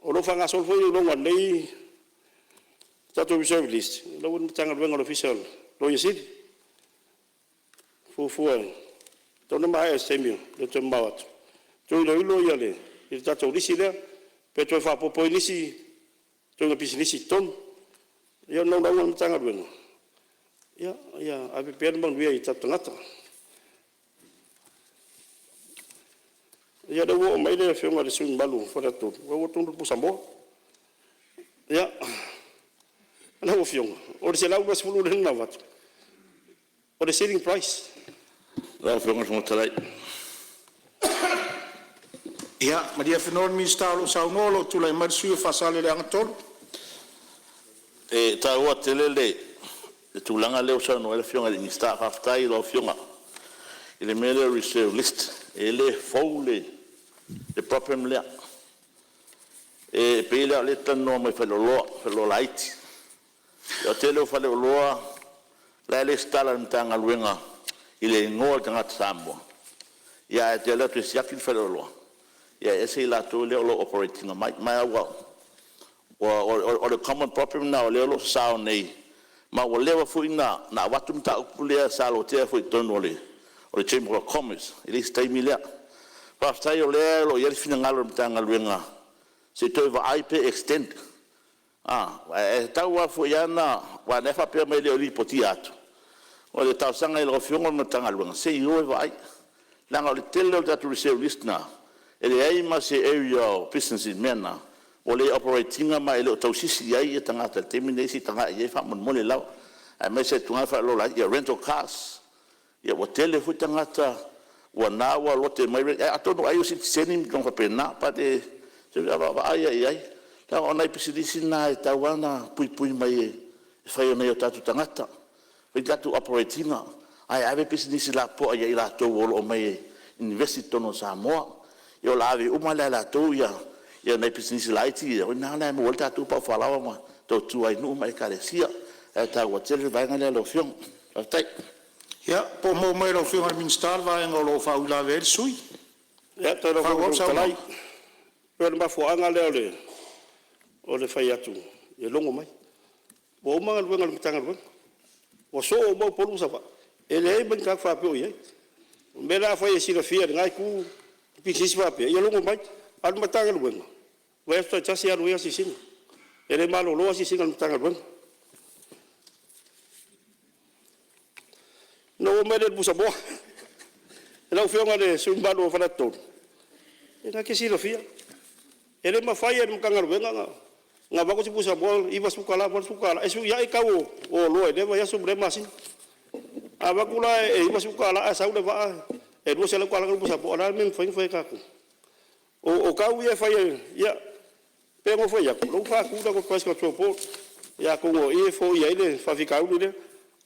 Speaker 1: O lo o faagasolo foi iloiloga o lenei tatou reserve list, o la e ua i le Matagaluega o le Ofisa o le Loia Sili. E fuafua e tatau ona maea i se taimi e le o toe mamao atu, toe iloilo le tatou lisi lea, pe toe faaopoopo i ai nisi ituaiga pisinisi i totonu. Ia o le naunautaiga o le Matagaluega, ia ave pea le manuia i tatou tagata. Ia lea ua oo mai le afioga i le sui usufono mamalu mo Faleata 3, lea ua oo tonu i le pusamoa. Ia, lau Afioga, o le $120 lea na avatu, o le selling price. Lau Afioga i le Fofoga Fetalai… Ia malie afenoa le Minisita o lo o saunoa o lo o tulai mai le sui usufono mo Faasaleleaga 3. E taua tele le tulaga lea ua saunoa ai le Afioga i le Minisita. Faafetai i lau Afioga i le mea lea o le reserve list. E le fou le problem lea. E pei la o lea e te talanoa mai i faleoloa, faleoloa laiti. O le tele o faleoloa la e resitala i le Matagaluega i le igoa o le tagata Samoa, ae te alu atu e siaki le faleoloa, e ese i latou ia o lo o operate ina mai. Ma o le common problem lena o lea o lo o sasao nei
Speaker 5: Ma ua leva foi ona avatu le mataupu lea sa lotea foi i totonu o le Chamber of Commerce i le isi taimi lea. Faafetai o lea o lo o i ai le finagalo o le Matagaluega se i toe vaai pe extend, ae tatau foi lava ona… aua o lea e faapea mai e le o lipotiina atu. O le talosaga i lau Afioga ma le Matagaluega, se i o e vaai, leaga o le tele o le tatou reserve list lena, e leai ma se area o business i le mea lena, ua le operate ina ma e le o tausisi i ai tagata i le taimi lenei, se i tagai i ai faamolemole lava. Aemaise le tulaga faaaloalo ia rental cars, ia ua tele foi tagata ua na ua lote mai… Atonu ai o sitiseni ma tulaga faapena. But se i vaavaai lava i ai, leaga o nai pisinisi na e tatau lava ona puipui mai e fai e nai o tatou tagata, fai tatou operate ina, ae ave pisinisi lapopoa ia i latou o lo o omai e inives i totonu o Samoa. Ia o le a ave uma la e latou nai pisinisi laiti ia, o i ina la e maua ai le tatou paufalaoa ma tautua ai nuu ma Ekalesia. Ae taua tele le vaega lea lau Afioga. Faafetai.
Speaker 3: Ia, po o maua mai e lau Afioga i le Minisita le vaega o lo o faauilavea ai le sui usufono?
Speaker 1: Ia, faafetai i lau Afioga i le Fofoga Fetalai. Pei o le mafuaaga lea o le fai atu e logo mai. Ua uma galuega a le Matagaluega, ua soo uma Upolu ma Savaii, e leai ma ni tagata faapea o i ai. O le mea lea afai e silafia e lena itu ni pisinisi faapea, ia logo mai. A o le Matagaluega, vaiaso taitasi e alu ai asiasiga. E le malolo asiasiga a le Matagaluega. Ona ou oo mai lea i le pusamoa. Lau Afioga i le sui usufono mamalu mo Faleata 3, ia lena e te silafia, e le mafai e le Matagaluega ona avatu se pusamoa e $90, $80 e suiai le tau o oloa i lea vaiaso ma lea masina. A avatu la e $90 ae sau le vaa e $200 le tau o le pusamoa, o le a le mea e mafai ona fai e tatou? O tau ia e fai e… Ia, pei ona ou fai atu, o lea ua faatu le tatou Price Control Board, ia atonu o i e foia ai le faafitauli lea.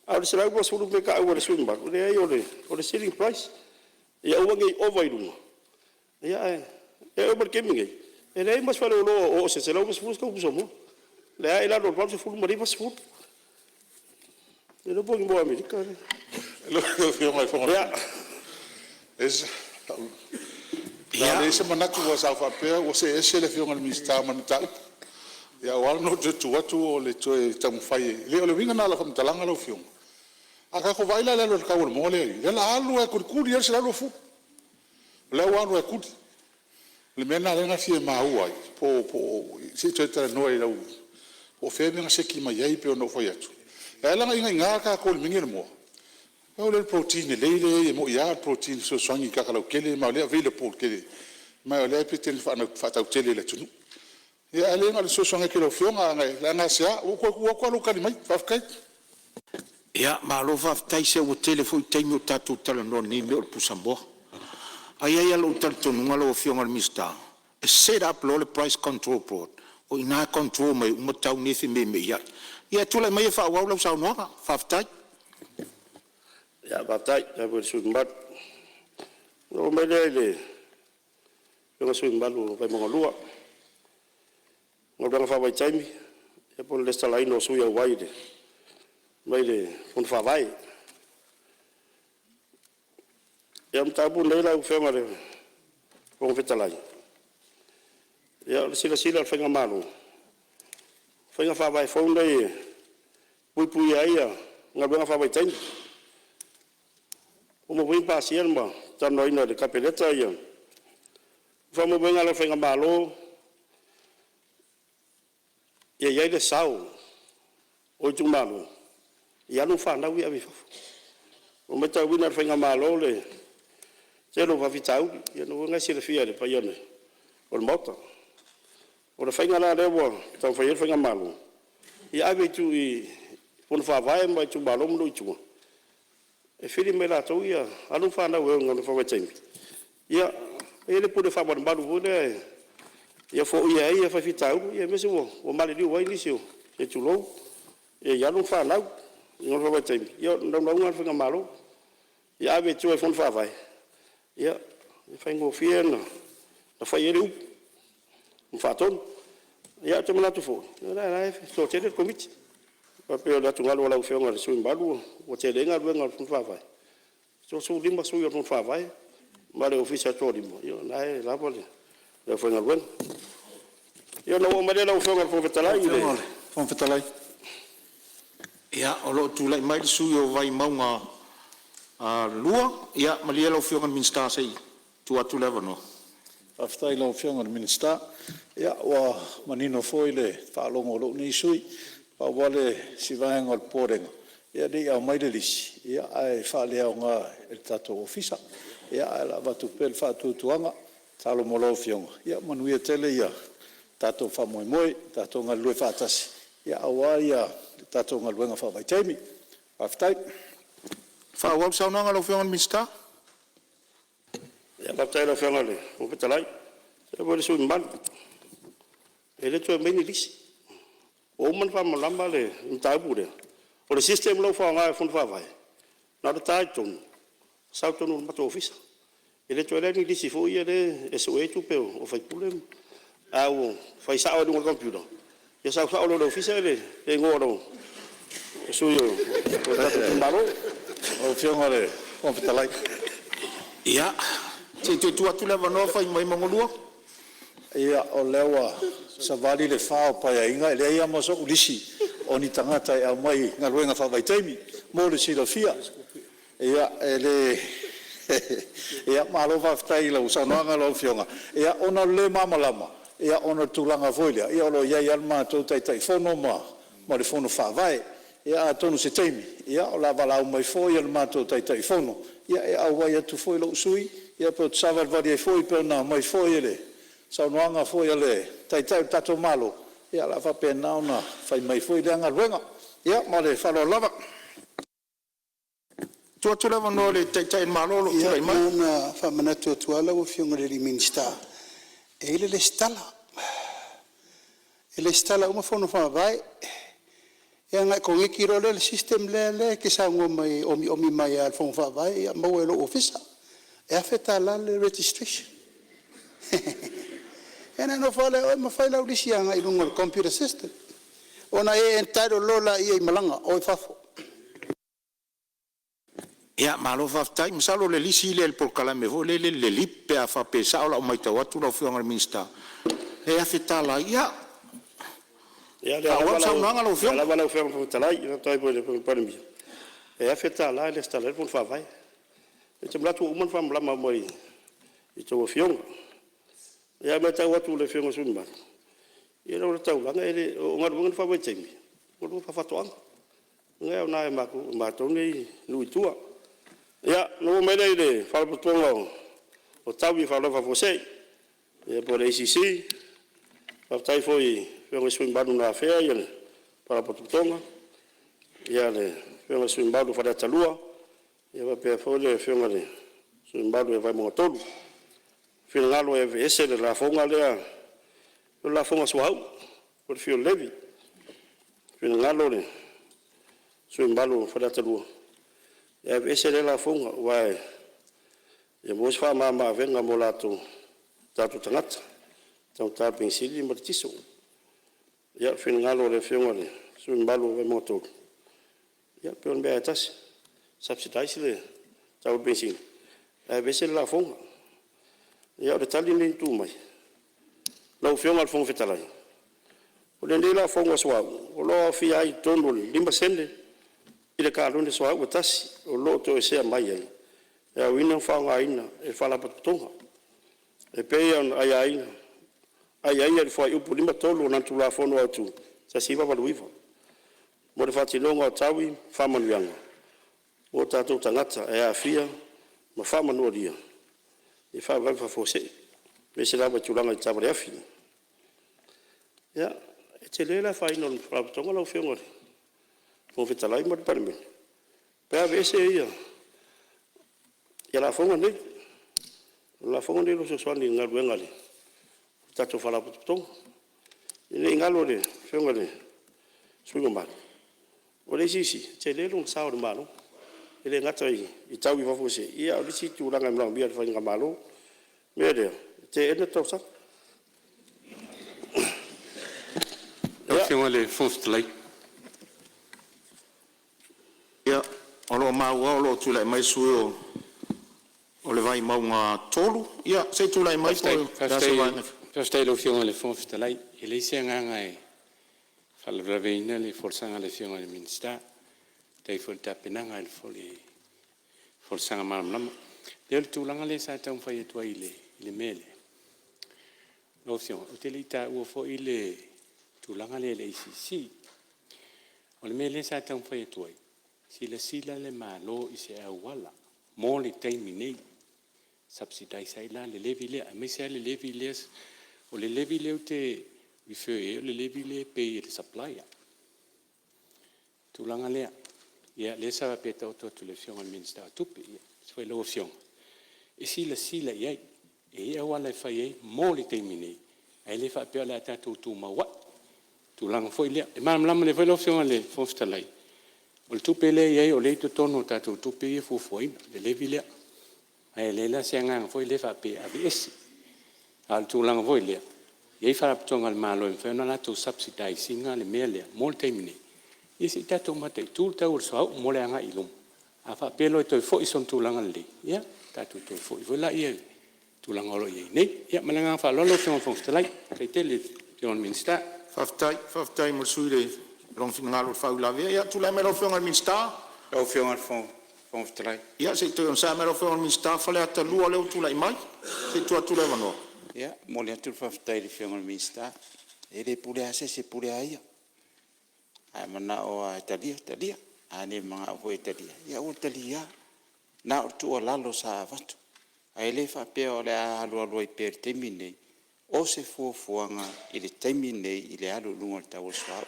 Speaker 1: A o le $120 e pei ona taua e le sui usufono mamalu, leai o le ceiling price, ia aua ne i ova i luga, ae oo mai i le taimi lenei, e leai ma se faleoloa o oo i se $120 se tau o le pusamoa. O lea lava e i lalo i le $80 ma le $90. Le iloa po o ni moa Amerika.
Speaker 2: Lau Afioga i le Fofoga Fetalai, sa leai se manatu aua sa ou faapea ua see ese le Afioga i le Minisita ma le mataupu. Ae ua ala ona ou toe tu atu o le toe taumafai e… Leai o le uiga lena o lau faamatalaga lau Afioga, a tatou vaai la i le alu a le tau o le moa lea e i ai, o lea o le a alu lava e tulituli ai le $120. O lea ua alu lava e tuli. O le mea lena lea na fia maua ai po o… se i toe talanoa i lau… Po o fea le mea na seki mai ai pei ona ou fai atu. E ala ona inaina tatou i le mea lenei o le moa, pau lea o le protein lelei lea e i ai, e moni lava o le protein e fesoasoani i le tagata lautele ma o lea e available tele, ma o lea e tele ina faatautele i le atunuu. Ia ae leai na o le fesoasoani atu i lau Afioga, leaga e gasea, ua ou toe tu atu lava o lou tali mai. Faafetai.
Speaker 3: Ia, malo faafetai. Se ua tele foi taimi ua tatou talanoa i lenei mea o le pusamoa. Ae i ai lava lou talitonuga lau Afioga i le Minisita, e set up loa le Price Control Board, o i ina e control mai ai uma tau nei e femeimeiai. Ia tulai maia e faaauau lau saunoaga. Faafetai.
Speaker 1: Ia faafetai lava i le sui usufono mamalu. Ona ou oo mai lea i le Afioga i le sui usufono mamalu mo Vaimauga 2, galuega faavaitaimi ia po o le resitalaina o sui auai mai le Fono Faavae. Ia, o le mataupu lenei lau Afioga i le Fofoga Fetalai, ia o le silasila a le faigamalo, o faiga faavae fou nei e puipuia ai galuega faavaitaimi. Ua uma foi ona pasia ma talanoaina e le Kapeneta ia faamoemoega o le faigamalo, ia i ai le sao o itumalo i alo ma fanau ia e ave i fafo. Ua matauina e le faigamalo le tele o faafitauli, ia o lena foi e silafia e le paia o le Maota. O le faiga la lea ua taumafai i ai le faigamalo, ia ave i fono faavae ma itumalo ma nuu i tua e fili mai e latou alo ma fanau e o i galuega faavaitaimi, ia e i ai le pule faamalumalu foi lea ia foia ai faafitauli, aemaise ua maliliu ai nisi, se i tulou, i alo ma fanau i galuega faavaitaimi. Ia o le naunauga lena o le faigamalo, ia ave i tua i fono faavae e faigofie ona fai i ai le upu ma faatonu. Ae ou te manatu foi, o la e toatele le Komiti. Aua e pei o le atugalu o lau Afioga i le sui usufono mamalu ua tele ai galuega a le fono faavae, e 35 sui o le fono faavae ma le ofisa e toalima, ia o lena e lava le aufaigaluega. Ia ona ou oo mai lea lau Afioga i le Fofoga Fetalai i le…
Speaker 3: Ia, o lo o tulai mai le sui usufono mo Vaimauga 2. Ia malie lau Afioga i le Minisita se i tuu atu le avanoa. Faafetai i lau Afioga i le Minisita. Ia ua manino foi le faalogo a lou nei sui usufono. Pau lava si vaega o le popolega, ia ne i aumai le lisi ae faaleaoga e le tatou Ofisa. Ae o le a avatu pea le faatuatuaga. Tatalo mo lau Afioga, ia manuia tele le tatou faamoemoe, tatou galulue faatasi aua le tatou galuega faavaitaimi. Faafetai. Faaauau le saunoaga a lau Afioga i le Minisita.
Speaker 1: Faafetai i lau Afioga i le Fofoga Fetalai. Faafetai foi i le sui usufono mamalu. E le toe aumaia ni lisi. Ua uma ona faamalamalama le mataupu lea. O le system la e ua faaaoga e le Fono Faavae, na ona ta lava i totonu sau i totonu o le matou ofisa. E le toe i ai la ni lisi foi ia e sue ai tupe a sui usufono, ae ua fai sao lava i luga o le computer, ia sau sao loa i le ofisa le igoa o le sui o le tatou itumalo.
Speaker 3: Lau Afioga i le Fofoga Fetalai… Ia, se i toe tuu atu le avanoa Vaimauga 2.
Speaker 4: Ia, o lea ua savali le fa o Paeaiga e leai lava ma sou lisi o ni tagata e aumai i galuega faavaitaimi mo le silafia. Ia, e le… Malo faafetai i lau saunoaga lau Afioga. Ia ona o le le malamalama ona o le tulaga foi lea o lo o i ai lava le matou Taitaifono ma le Fono Faavae. Ia atonu o se taimi o le a valaau mai foi le matou Taitaifono e auai atu foi lou sui usufono pe ou te savalivali ai foi pei ona aumai foi e le saunoaga foi a le Taitai o le tatou Malo, ia o le a faapena ona fai mai foi lea galuega. Ia ma le faaaloalo lava.
Speaker 3: Tuu atu le avanoa i le Taitai o le Malo o lo o tulai mai.
Speaker 4: Ia, na ona faamanatu atu lava lau Afioga i le Minisita, e i ai le resitala, e resitala uma Fono Faavae, ia ona e connect loa lea i le system lea e te saunoa mai e omiomi mai lava e le Fono Faavae maua e lou ofisa. E $1000 le registration. Ia ona e nofo lava lea o oe ma fai lau lisi agai i luga o le computer system ona e entitle loa lea i malaga, o i fafo.
Speaker 3: Ia malo faafetai. Masalo o le lisi lea i le polokalame foi lele le LEAP pe a faapea e sao lau matau atu lau Afioga i le Minisita, e $1000 ai. Ia,
Speaker 1: Ia, o lea
Speaker 3: faaauau le saunoaga lau Afioga.
Speaker 1: lava lau Afioga i le Fofoga Fetalai, faafetai foi i le Afioga i le Palemia, e $1000 e resitala ai le Fono Faavae. Ou te manatu ua uma ona faamalamalama uma i a outou afioga. Ae matau atu i le Afioga i le sui usufono mamalu, ia ona o le taulaga e le… o galuega faavaitaimi, o galuega faafaatoaga, lena e aoga i matou nei i nuu i tua. Ia, ona ou oo mai lea i le Faalapotopotoga o Taui o Faalavelave Faafuasei po o le ACC. Faafetai foi i Afioga i sui usufono mamalu na afea le Faalapotopotoga, le Afioga i le sui usufono mamalu mo Faleata 2 faapea foi le Afioga i le sui usufono mamalu ia Vaimauga 3. Finagalo e aveese le lafoga lea, o le lafoga suauu po o le fuel levy. Finagalo le sui usufono mamalu mo Faleata 2 e aveese lea lafoga aua e maua se faamama-avega mo latou, o tatou tagata i le taugata o le penisini ma le tiso. Ia, o le finagalo o le Afioga i le sui usufono mamalu mo Vaimauga 3, ia pei o le mea lava e tasi, subsidize le tau o le penisini ae aveese le lafoga. Ia, o le tali lenei na tuu mai: Lau Afioga i le Fofoga Fetalai, o lenei lafoga suauu o lo o aofia ai i totonu o le 5sene i le kalone suauu e tasi o lo o toesea mai ai e aoina ma faaaogaina e le Faalapotopotoga e pei ona aiaia i le Fuaiupu 53 o lana Tulafono Autu 1989 mo le faatinoga o taui ma faamanuiaga mo tatou tagata e aafia ma faamanualia i faalavelave faafuasei, aemaise lava i tulaga i taavale afi. Ia, e tele le afaina o le Faalapotopotoga lau Afioga i le Fofoga Fetalai ma le Palemene pe a aveese lafoga nei. O lafoga nei o lo o fesoasoani i le galuega a le tatou Faalapotopotoga. Ina ne i galo i le Afioga i le sui usufono mamalu, o le ACC, e tele lona sao i le Malo, e le gata i taui faafuasei, a o isi tulaga e manaomia e le faigamalo. O le mea lea, e teena le talosaga.
Speaker 3: Ia, o lo o maua o lo o tulai mai le sui usufono o le Vaimauga 3. Ia se i tulai mai po o le a se vaega. Faafetai i lau Afioga i le Fofoga Fetalai. E leai se agaga e faalavelaveina le folasaga a le Afioga i le Minisita.
Speaker 6: Faafetai foi i le tapenaga o le folasaga malamalama. Ia o le tulaga lea sa taumafai atu ai i le mea lea, lau Afioga, ou te le i taua foi le tulaga lea i le ACC. O le mea lea sa taumafai atu ai, silasila le Malo i se auala mo le taimi nei, subsidize ai la le levy lea, aemaise lava le levy lea. O le levy lea ou te refer i ai o le levy lea e pay e le supplier, le tulaga lea. Ia lea sa faapea e taoto atu i le Afioga i le Minisita o Tupe aemaise foi lau Afioga e silasila i ai. E i ai auala e fai ai mo le taimi nei, ae le faapea o le a tatou tumau ai i le tulaga foi lea. E malamalama lelei foi lau Afioga i le Fofoga Fetalai, o le tupe lea e i ai o lea e i totonu o tatou tupe ia e fuafuaina, le levy lea. Ae leai la se agaga foi lea faapea e aveese, a o le tulaga foi lea, e i ai faalapotopotoga a le Malo e mafai ona latou subsidise ina le mea lea mo le taimi nei, ia se i tatou mataitu le tau o le suauu mo le agai i luma. A faapea loa e toe foi sona tulaga lelei, ia tatou toe foi foi lea i le tulaga o lo o i ai nei. Ia ma le agaga faaaloalo lau Afioga i le Fofoga Fetalai. Faafetai tele i lau Afioga i le Minisita. Faafetai, faafetai mo le sui usufono i lona finagalo i le faauilavea. Ia tulai mai lau Afioga i le Minisita. Lau Afioga i le Fofoga Fetalai. Ia se i toe onosai mai lau Afioga i le Minisita Faleata 2 lea ua tulai mai, se i tuu atu le avanoa. E momoli atu le faafetai i le Afioga i le Minisita, e le pule lava se isi e pule lava ia. A e manao lava e talia, talia, a le manao foi e talia, ia aua le talia. Na o le tuualalo sa avatu, ae le faapea o le a alualu ai pea i le taimi lenei. O se fuafuaga i le taimi lenei i le alu i luga o le tau o le suauu.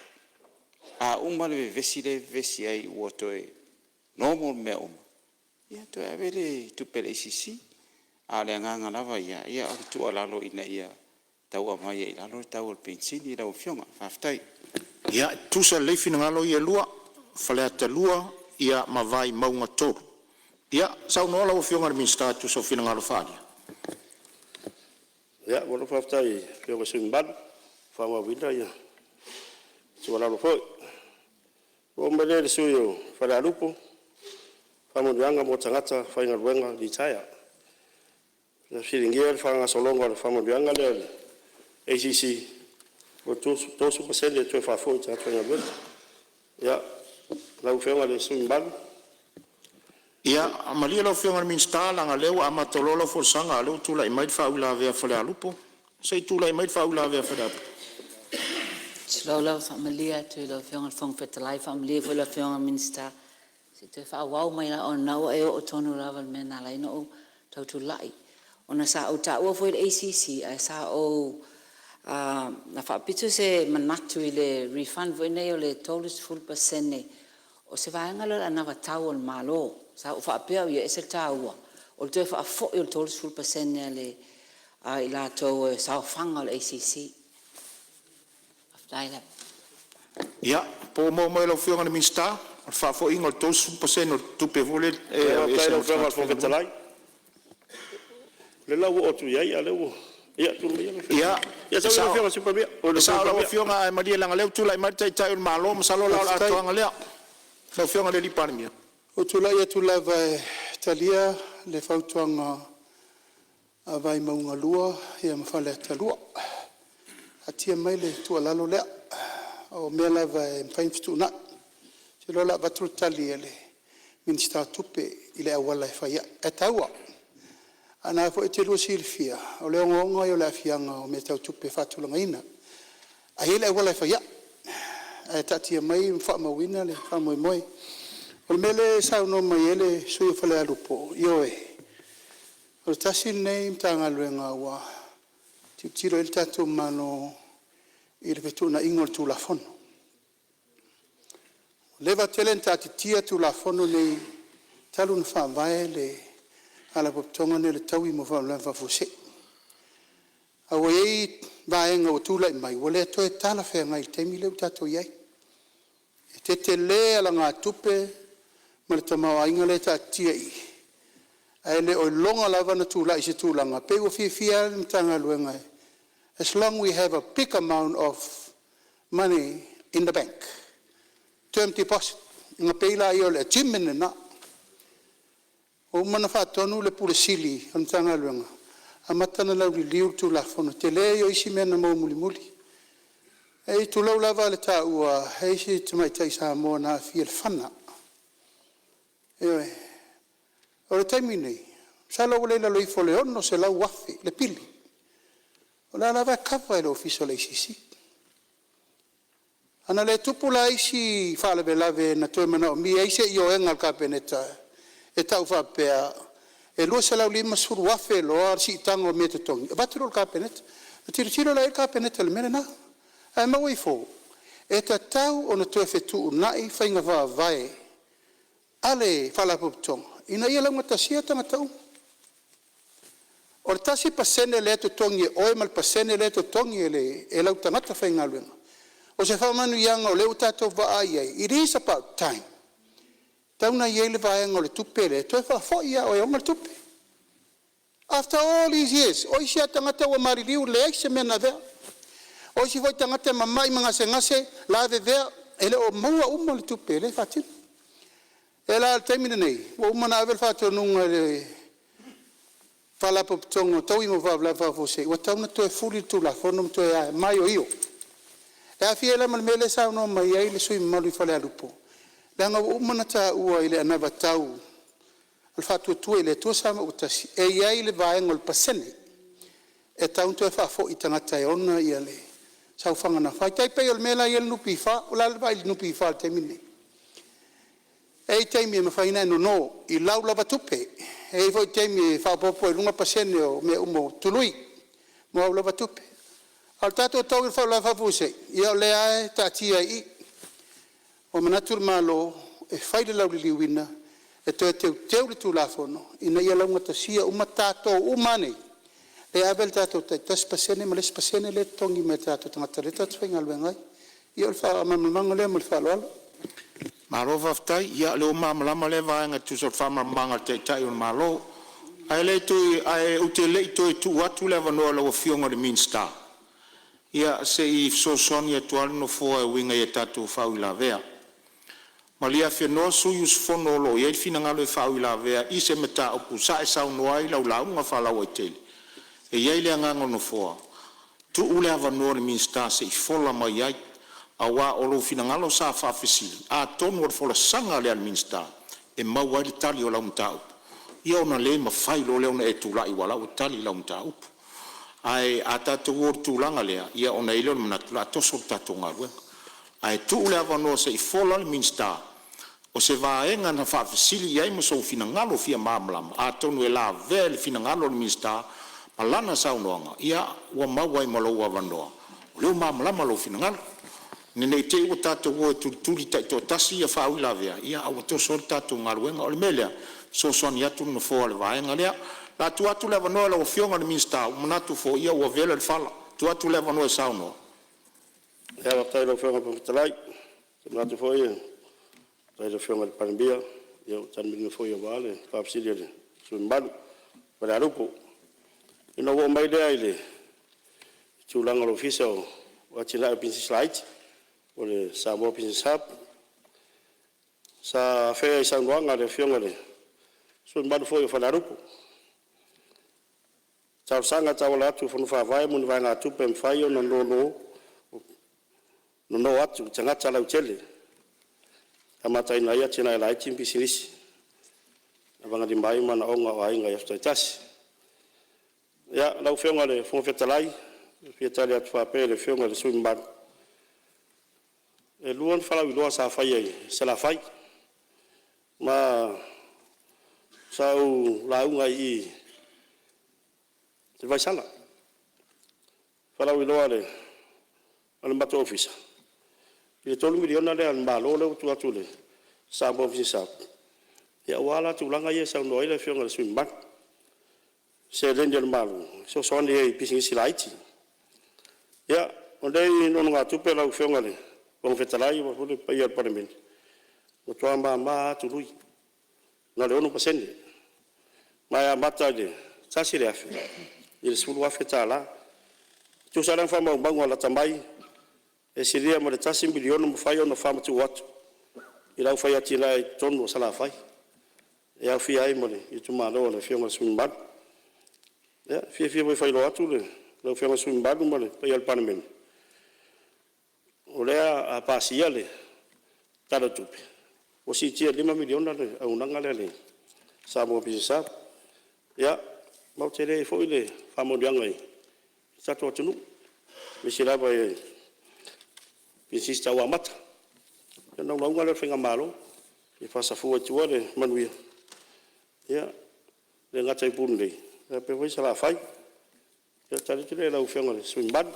Speaker 6: A uma le vevesi lea e vevesi ai ua toe normal mea uma, ia toe ave lea i tupe a le ACC. A o le agaga lava ia, o le tuualalo ina ia tau aumai ai i lalo le tau o le penisini lau Afioga. Faafetai. Ia, e tutusa lelei finagalo ia e lua, Faleata 2 ma Vaimauga 3. Ia saunoa lau Afioga i le Minisita e tusa o finagalo faaalia.
Speaker 1: Ia, malo faafetai i lau Afioga i le sui usufono mamalu, ua faamauina tuualalo foi. Ona ou oo mai lea i le sui usufono mo Falealupo, faamanuiaga mo tagata faigaluega litaea. Na fesiligia le faagasologa o le faamanuiaga lea a le ACC ua 30% e toe faafoi i tagata faigaluega. Ia, lau Afioga i le sui usufono mamalu.
Speaker 3: Ia malie lau Afioga i le Minisita leaga o lea ua amata loa lau folasaga a o lea ua tulai mai le faauilavea a Falealupo. Se i tulai mai le faauilavea a Falealupo.
Speaker 7: Tulou lava, e faamalie atu i lau Afioga i le Fofoga Fetalai, faamalie foi i le Afioga i le Minisita, se i toe faaauau mai lava ona o lena ua e oo tonu lava i le mea na ala ai ona ou tau tulai. Ona sa ou taua foi le ACC ae sa ou na faapito se manatu i le refund foi lenei o le 30% o se vaega lea o le anavatau a le Malo. Sa ou faapea au ia e ese le taua o le toe faafoi o le 30% a i latou e saofaga o le ACC. Faafetai lava.
Speaker 3: Ia, po ua maua mai e lau Afioga i le Minisita o le faafoliga o le 30% o le tupe foi lea e
Speaker 1: Faafetai
Speaker 3: aveese
Speaker 1: i lau
Speaker 3: mo
Speaker 1: Afioga i
Speaker 3: tagata
Speaker 1: le Fofoga
Speaker 3: faigaluega.
Speaker 1: Fetalai, o lea la ua oo atu i ai a o lea ua… Ia
Speaker 3: Ia,
Speaker 1: sau
Speaker 3: e
Speaker 1: ia lau Afioga i le Sui Palemia… Oi le
Speaker 3: sao
Speaker 1: Sui
Speaker 3: lau
Speaker 1: Palemia.
Speaker 3: Afioga, ae malie leaga o lea ua tulai mai le Taitai o le Malo, masalo o le atoaga lea. Lau Afioga i le Palemia.
Speaker 4: Ua ou tulai atu lava e talia le fautuaga a Vaimauga 2 ma Faleata 2. Taatia mai le tuualalo lea, o mea lava e mafai ona fetuunai. Ou te iloa o le a avatu le tali a le Minisita o Tupe i le auala e fai ai, ae taua. Ae o lena foi e te lua silafia, o le ogaoga ia o le aafiaga o mea tau tupe faatulagaina. Ae i ai le auala e fai ai, ae taatia mai ma faamauina le faamoemoe. O le mea lea e saunoa mai ai le sui usufono mo Falealupo, ioe, o le tasi lenei Matagaluega ua tilotilo i ai le tatou Malo i le fetuunaiga o le Tulafono. Ua leva tele ona taatitia Tulafono nei talu ona faavae le Faalapotopotoga lenei o le Taui mo Faalavelave Faafuasei. A ua i ai vaega ua tulai mai ua le toe talafeagai i le taimi lea ua tatou i ai. E tetele alagatupe ma le tamaoaiga lea e taatitia i i, ae le o iloga lava ona tulai i se tulaga, pei ua fiafia lava le Matagaluega as long we have a big amount of money in the bank, term deposit, ona pei lea o le achievement lena. Ua uma ona faatonu le Ofisa Sili o le Matagaluega, amata ona lauliliu le Tulafono. O le tele ia o isi mea na maua mulimuli. Tulou lava le taua, e i ai si tamaitai Samoa na aafia i le fana. Ioe. O le taimi lenei, masalo ua le i lalo ifo o le $600,000 le pili, o la e lava e kava e le Ofisa o le ACC. Ana le tupu la isi faalavelave na toe manaomia ai se ioega a le Kapeneta e tau faapea e $250,000 loa le siitaga o mea e totogi, avatu lea i le Kapeneta. Ona tilotilo la i ai le Kapeneta i le mea lena. Ae maua ifo, e tatau ona toe fetuunai faiga faavae a le faalapotopotoga ina ia laugatasia tagata uma. O le 1% lea e totogi e oe ma le pasene lea e totogi e lau tagata faigaluega, o se faamanuiaga o lea ua tatou vaai i ai, it is about time, e tatau ona i ai le vaega o le tupe lea e toe faafoi lava o e ona le tupe. After all these years, o isi lava tagata ua maliliu e leai se mea na avea. O isi foi tagata e mamai ma gasegase, lavevea, e le o maua uma le tupe lea e faatino. O lea la i le taimi lenei, ua uma ona ave le faatonuga i le Faalapotopotoga o Taui mo Faalavelave Faafuasei, ua tatau ona toe fuli le Tulafono ma toe maioio. E aafia ai la ma le mea lea e saunoa mai ai le sui usufono mamalu i Falealupo, leaga ua uma ona taua i le anavatau a le Faatuatua i le Atua Samoa ua Tasi, e i ai le vaega o le pasene e tatau ona toe faafoi i tagata e ona le saofaga na fai. E tai pei o le mea la e i ai le NPF. O le a le vaai i le NPF i le taimi lenei? E i ai taimi e mafai ona e nono i lau lava tupe, e i ai foi taimi e faaopoopo ai i luga pasene o mea uma o tului mo au lava tupe. A o le tatou taui o le faalavelave faafuasei, ia o lea lava e taatia ai i i. Ua manatu le Malo e fai le lauliliuina e toe teuteu le Tulafono ina ia laugatasia uma tatou uma lava nei e ave le tatou tai 1% ma le isi pasene lea e totogi mai e tatou tagata o lea tatou te faigaluega ai. Ia o le faamalamalamaga lea ma le faaaloalo. Malo faafetai. Ia o lea ua malamalama lea vaega e tusa o le faamalamalamaga a le Taitai o le Malo. Ae ou te le i toe tuu atu le avanoa i lau Afioga i le Minisita, ia se i fesoasoani atu lava le Nofoa e uiga i a tatou faauilavea. Malie afenoa sui usufono o lo o i ai finagalo e faauilavea i se mataupu sa e saunoa ai i lau lauga faalauaitele. E i ai le agaga o le Nofoa, tuu le avanoa i le Minisita se i fola mai ai, aua o lou finagalo sa faafesili. Atonu o le folasaga lea a le Minisita e maua ai le tali o lau mataupu, ia ona le mafai loa lea ona e tulai aua o la ua tali lau mataupu. Ae a tatou o i le tulaga lea, ia ona i ai lea o le manatu o le a toso le tatou galuega. Ae tuu le avanoa se i fola le Minisita, o se vaega na faafesili i ai ma sou finagalo fia malamalama, atonu e lavea i le finagalo o le Minisita ma lana saunoaga, ia ua maua ai ma lou avanoa o lea ua malamalama lou finagalo. Ina ne i te i ua tatou o e tulituli taitoatasi ia faauilavea, a ua toso ai le tatou galuega. O le mea lea, e fesoasoani atu le Nofoa i le vaega lea. O le a tuu atu le avanoa i lau Afioga i le Minisita, ua manatu foi ua vela le fala. Tuu atu le avanoa e saunoa.
Speaker 1: Faafetai i lau Afioga i le Fofoga Fetalai. Ou te manatu foi e faafetai i le Afioga i le Palemia, ua tali manino foi aua le faafesili a le sui usufono mamalu o Falealupo. Ona ou oo mai lea i le tulaga o le Ofisa o Atinae o Pisinisi Laiti po o le Samoa Business Hub. Sa afea i saunoaga a le Afioga i le sui usufono mamalu foi o Falealupo i talosaga e tauala atu i fono faavae mo ni vaegatupe e mafai ona nono atu i tagata lautele e amataina ai atinae laiti ma pisinisi e lavagalima ai manaoga o aiga i aso taitasi. Ia, lau Afioga i le Fofoga Fetalai, e fia tali atu faapea i le Afioga i le sui usufono mamalu, e lua ni faalauiloa sa faia i Salafai, ma sa ou lauga ai i i i Vaisala. Faalauiloa a le matou ofisa i le $3 miliona lea a le Malo lea ua tuu atu i le Samoa Business Hub, aua la tulaga ia e saunoa ai le Afioga i le sui usufono mamalu, i seleni a le Malo e fesoasoani ai i pisinisi laiti. Ia, o nei nonogatupe lau Afioga i le Fofoga Fetalai faapea foi le paia o le Palemene, ua matua mama lava tului, na o le 6% ma e amata i le $1,000 i le $10,000. E tusa la ma faamaumauga lata mai, e silia ma le $1 miliona ua mafai ona faamatuu atu i le au fai atinae i totonu o Salafai, e aofia ai ma le itumalo o le Afioga i le sui usufono mamalu. Ia, e fiafia foi e faailoa atu lau Afioga i le sui usufono mamalu ma le paia o le Palemene, o lea a pasia le Tala o le Tupe, Ua siitia i le $5 miliona le auaunaga lea a le Samoa Business Hub. Ia, ma ua tele ai foi le faamanuiaga i le tatou atunuu, aemaise lava i pisinisi tau amata. Ia o le naunauga lea o le faigamalo, ia faasafua i tua le manuia, e le gata i Upolu nei, ae faapea foi Salafai. Ia o le tali atu lea i lau Afioga i le sui usufono mamalu.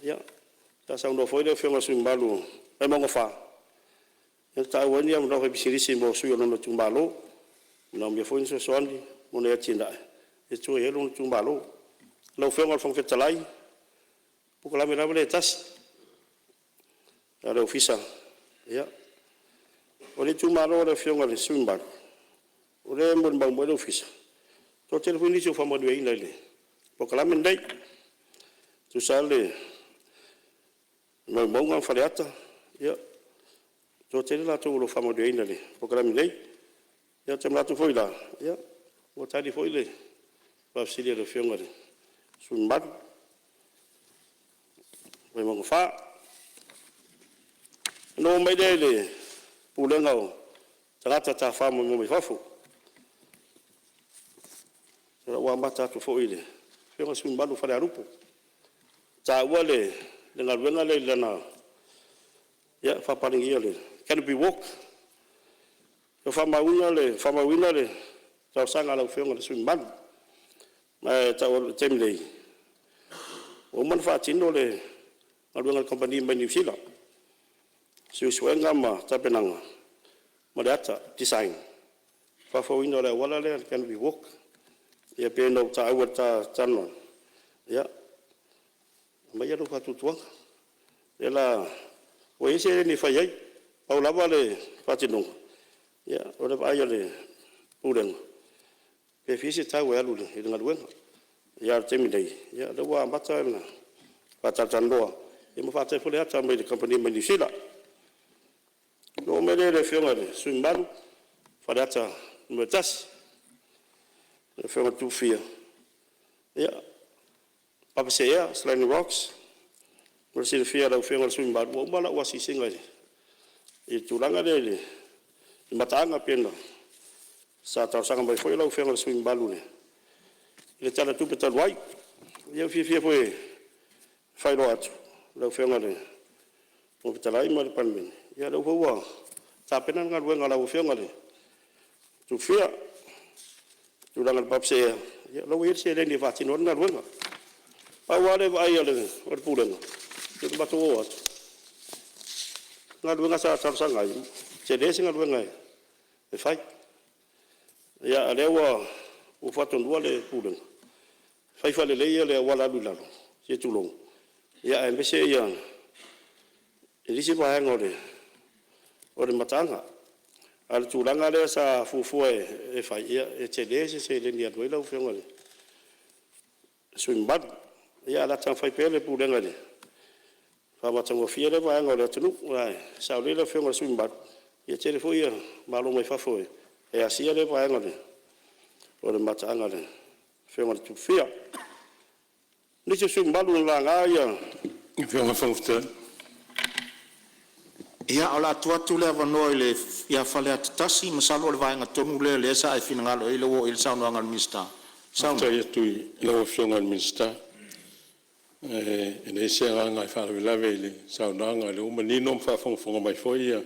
Speaker 1: Ia, sa saunoa foi le Afioga i le sui usufono mamalu mo Vaimauga 4, na taua ai ni avanoa faipisinisi mo sui usufono o lona itumalo, e manaomia foi ni fesoasoani mo ni atinae e tua i ai lona itumalo. Lau Afioga i le Fofoga Fetalai, o le polokalame lava lea e tasi a le Ofisa. Ia, o le itumalo o le Afioga i le sui usufono mamalu, o lea e molimau mai le Ofisa, e toatele foi nisi ua faamanuiaina i le polokalame lenei. E tusa lava le Vaimauga ma Faleata, ia, e toatele i latou o lo o faamanuiaina i le polokalame nei. Ia ou te manatu foi la, ua tali foi le faafesili a le Afioga i le sui usufono mamalu mo Vaimauga 4. Ona ou oo mai lea i le Pulega o Tagata Tafafao Maimoa mai Fafo. O lea ua amata atu foi i le Afioga i le sui usufono mamalu mo Falealupo, na taua le galuega lea i lana faapapalegia o le canopy walk. Ua faamauina le talosaga a lau Afioga i le sui usufono mamalu, ma e tau atu i le taimi nei, ua uma ona faatino le galuega a le kamupani mai Niu Sila, suesuega ma tapenaga ma le ata, design, faafouina o le auala lea le canopy walk. Ia pei ona ou taua i le ta talanoaga, ia aumaia lou faatuatuaga, o lea o le a… Ua i ai seleni e fai ai, pau lava le faatinoga, o le vaai a le Pulega pe fia se tau e alu i le galuega. A o le taimi nei, o lea ua amata ona faatalatalanoa ma faatali foi le ata mai le kamupani mai Niu Sila. Ona ou oo mai lea i le Afioga i le sui usufono mamalu mo Faleata 1, lau Afioga Tuifia, ia, Papaseea Sliding Rocks. Mo le silafia e lau Afioga i le sui usufono mamalu, ua uma lau asiasiga i le tulaga lea i le mataaga pei ona sa talosaga mai foi lau Afioga i le sui usufono mamalu i le Tala o le Tupe talu ai. Ia ua fiafia foi e faailoa atu i lau Afioga i le Fofoga Fetalai ma le Palemene, ia o lea foi ua tapena le galuega a lau Afioga i le Tufia i le tulaga i le Papaseea, ia o la ua i ai le seleni e faatino ai le galuega. Pau lava le vaai a le Pulega i le matou o atu, o le galuega sa talosaga ai, e tele se galuega e fai. A o lea ua faatonuina le Pulega, fai faalelei le auala alu i lalo, se i tulou, aemaise le isi vaega o le mataaga. A o le tulaga lea sa fuafua e fai, ia e tele se seleni e alu ai lau Afioga i le sui usufono mamalu. Ia ae o le a taumafai pea le Pulega e faamatagofie lea vaega o le atunuu. Aua e sao lelei lau Afioga i le sui usufono mamalu, ia e tele foi malo mai fafo e asia lea vaega o le mataaga a le Afioga i le Tupufia. O nisi o sui usufono mamalu na laga Ia, o le a tuu atu le avanoa ia Faleata 1, masalo o le vaega tonu lea o lea sa e finagalo i ai ua oo i ai le saunoaga a le Minisita. Saunoa. Faafetai atu i lau Afioga i le Minisita. E leai se agaga e faalavelave i le saunoaga, o lea ua manino ma faafogafoga mai foi le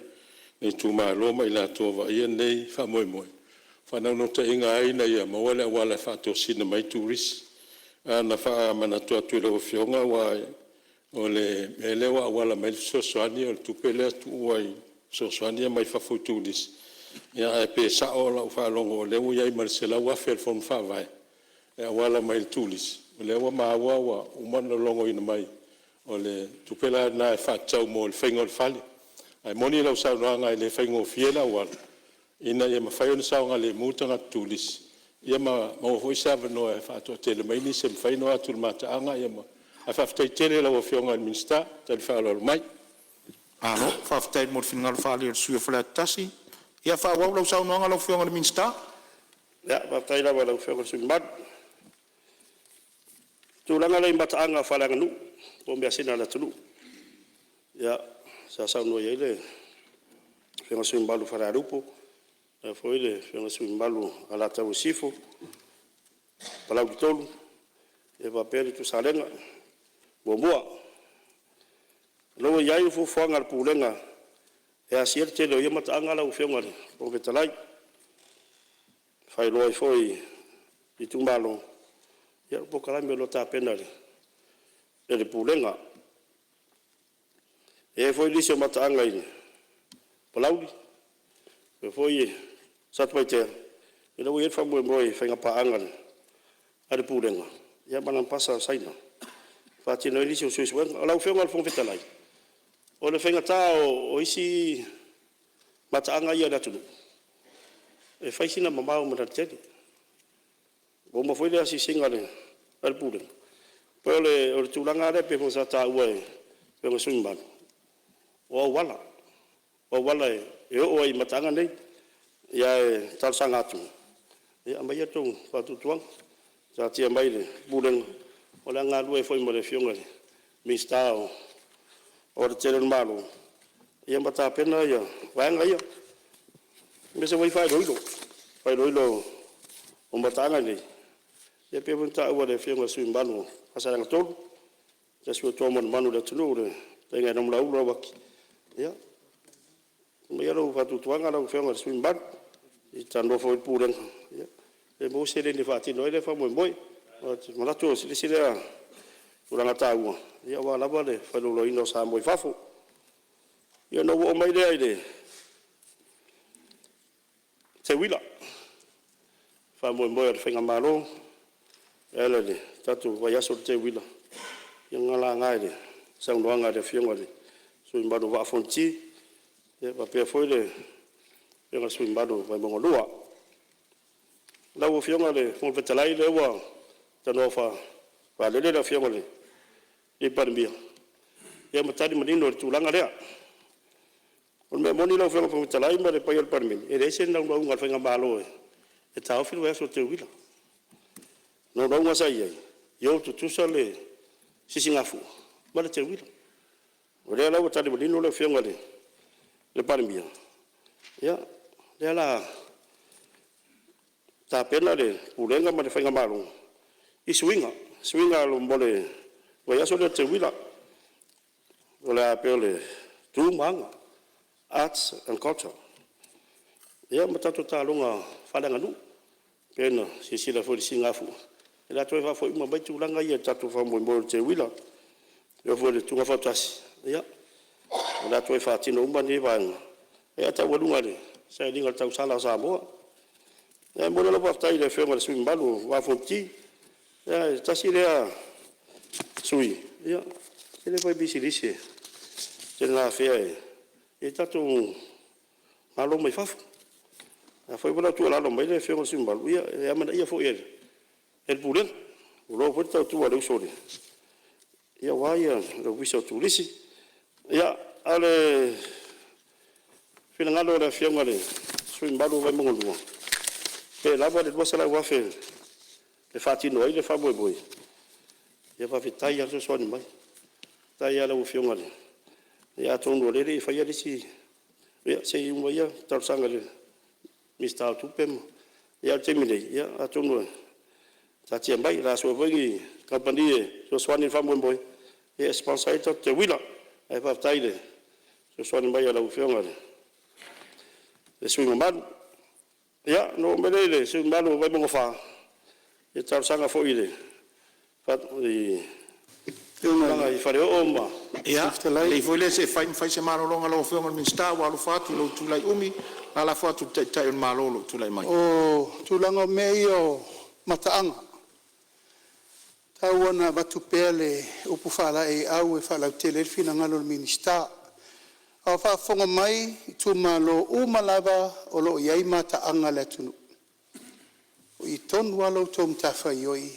Speaker 1: itumalo ma i latou o lo o vaaia lenei faamoemoe. O le faanaunautaiga lava ina ia maua le auala e faatosina mai ai turisi. Na ona faamanatu atu i lau Afioga aua o le mea lea ua auala mai ai le fesoasoani o le tupe lea tuua i fesoasoani ia mai fafo i turisi, ae pe sao lau faalogo o lea ua i ai ma le $100,000 a le Fono Faavae e auala mai i le turisi? O lea ua maua ua uma ona logoina mai o le tupe la lena e faatatau mo le faiga o le fale. Ae moni lau saunoaga e le faigofie le auala ina ia mafai ona saogalemu tagata turisi ia ma maua foi se avanoa e faatoatele mai ai nisi e mafai ona o atu i le mataaga. Ae faafetai tele i lau Afioga i le Minisita le tali faaaloalo mai. Malo faafetai mo le finagalo faaalia o le sui usufono mo Faleata 1. Ia faaauau lau saunoaga lau Afioga i le Minisita. Ia, faafetai lava i lau Afioga i le sui usufono mamalu. O le tulaga lea i mataaga faaleaganuu po o measina a le atunuu, ia, sa saunoa i ai le Afioga i le sui usufono mamalu o Falealupo, faapea foi le Afioga i le sui usufono mamalu o Alataua Sisifo, Palauli 3, faapea le Itu Salega 1. O lo o ua i ai fuafuaga a le Pulega e asia le tele o ia mataaga lau Afioga i le Fofoga Fetalai, e faailoa ai foi i itumalo le polokalame o lo o tapena e le Pulega. E i ai foi nisi o mataaga i Palauli faapea foi Satupaitea, ia lea ua i ai le faamoemoe i faigapaaga a le Pulega ma le Amepasa a Saina e faatino ai nisi o suesuega. Lau Afioga i le Fofoga Fetalai, o le faigata o isi mataaga ia a le atunuu, e fai sina mamao ma le alatele. Ua uma foi le asiasiga a le Pulega, pei o le tulaga lava lea pei foi sa taua e Afioga i sui usufono mamalu, o auala, o auala e oo ai i mataaga nei. Ae talosaga atu, ia aumai a outou faatuatuaga, taatia mai i le Pulega o le a galulue ai foi ma le Afioga i le Minisita o Alatetele o le Malo ia ma tapena vaega ia, aemaise foi faailoilo, faailoilo o mataaga nei, e pei foi ona taua e le Afioga i le sui usufono mamalu mo Faasaleleaga 3, se tasi foi o toa manumanu i le atunuu le fetalaiga ia Namulauulu Lauaki. Ia, aumaia lou faatuatuaga lau Afioga i le sui usufono mamalu, se i talanoa foi le Pulega pe maua se seleni e faatino ai lea faamoemoe. Ou te manatu o le isi lea tulaga taua aua lava le faailoiloaina o Samoa i fafo. Ia, ona ou oo mai lea i le teuila, faamoemoe o le faigamalo e ala i le tatou vaiaso o le teuila, ia na laga i le saunoaga a le Afioga i le sui usufono mamalu mo le Vaa o Fonoti faapea foi le Afioga i le sui usufono mamalu mo Vaimauga 2. Lau Afioga i le Fofoga Fetalai, o lea ua tanoa faalele le Afioga i le Palemia ma tali manino i le tulaga lea. O le mea moni lau Afioga i le Fofoga Fetalai ma le paia o le Palemene, e leai se naunautaiga o le faigamalo e taofi le vaiaso o le teuila. O le naunautaiga sa i ai, ia o tutusa le sisigafua ma le teuila. O lea la ua tali manino le Afioga i le Palemia, ia, o lea o le a tapena le Pulega ma le faigamalo i suiga, suiga mo le vaiaso lea o le teuila. O le a pei o le tu ma aga, arts and culture, ia ma tatou taaloga faaleaganuu. Pei ona silasila foi i le sisigafua, o le a toe faafoi uma mai tulaga ia i le tatou faamoemoe o le teuila. E oo foi i le tuuga fautasi, ia, o le a toe faatino uma nei vaega, ae taualuga i le sailiga o le tausala a Samoa. Ae momoli lau faafetai i le Afioga i le sui usufono mamalu mo le Vaa o Fonoti. Ia tasi lea sui usufono e tele foi pisinisi e tele ina afea e tatou malo mai fafo. A fai foi la o tuualalo mai le Afioga i le sui usufono mamalu, ia e amanaia foi e le Pulega, ua iloa foi le tautua a le uso aua le Ofisa o Turisi. Ia, a o le finagalo o le Afioga i le sui usufono mamalu mo Vaimauga 2, pe lava le $200,000 e faatino ai le faamoemoe, ia faafetai lava le fesoasoani mai. Faafetai lava i lau Afioga. Ia atonu o lea e le i faia le isi… ia se i uma ia talosaga i le Minisita o Tupe ma… a o le taimi nei, ia atonu e taatia mai, o le a sue foi ni kamupani e fesoasoani i le faamoemoe e sponsor ai le tatou teuila. Ae faafetai i le fesoasoani mai a lau Afioga i le sui usufono mamalu. Ia, ona oo mai lea i le sui usufono mamalu mo Vaimauga 4, ia talosaga foi i le tulaga i faleoo ma… Ia, lelei foi lea se i fai ma fai se malologa a lau Afioga i le Minisita, ua alofa atu i lou tulai umi, o le a lafo atu i le Taitai o le Malo o lo o tulai mai. O tulaga o mea ia o mataaga, e tatau lava ona avatu pea le upu faalaeiau e faalautele ai le finagalo o le Minisita. A o faafofoga mai itumalo uma lava o lo o i ai mataaga a le atunuu, o i tonu lava la outou matafaioi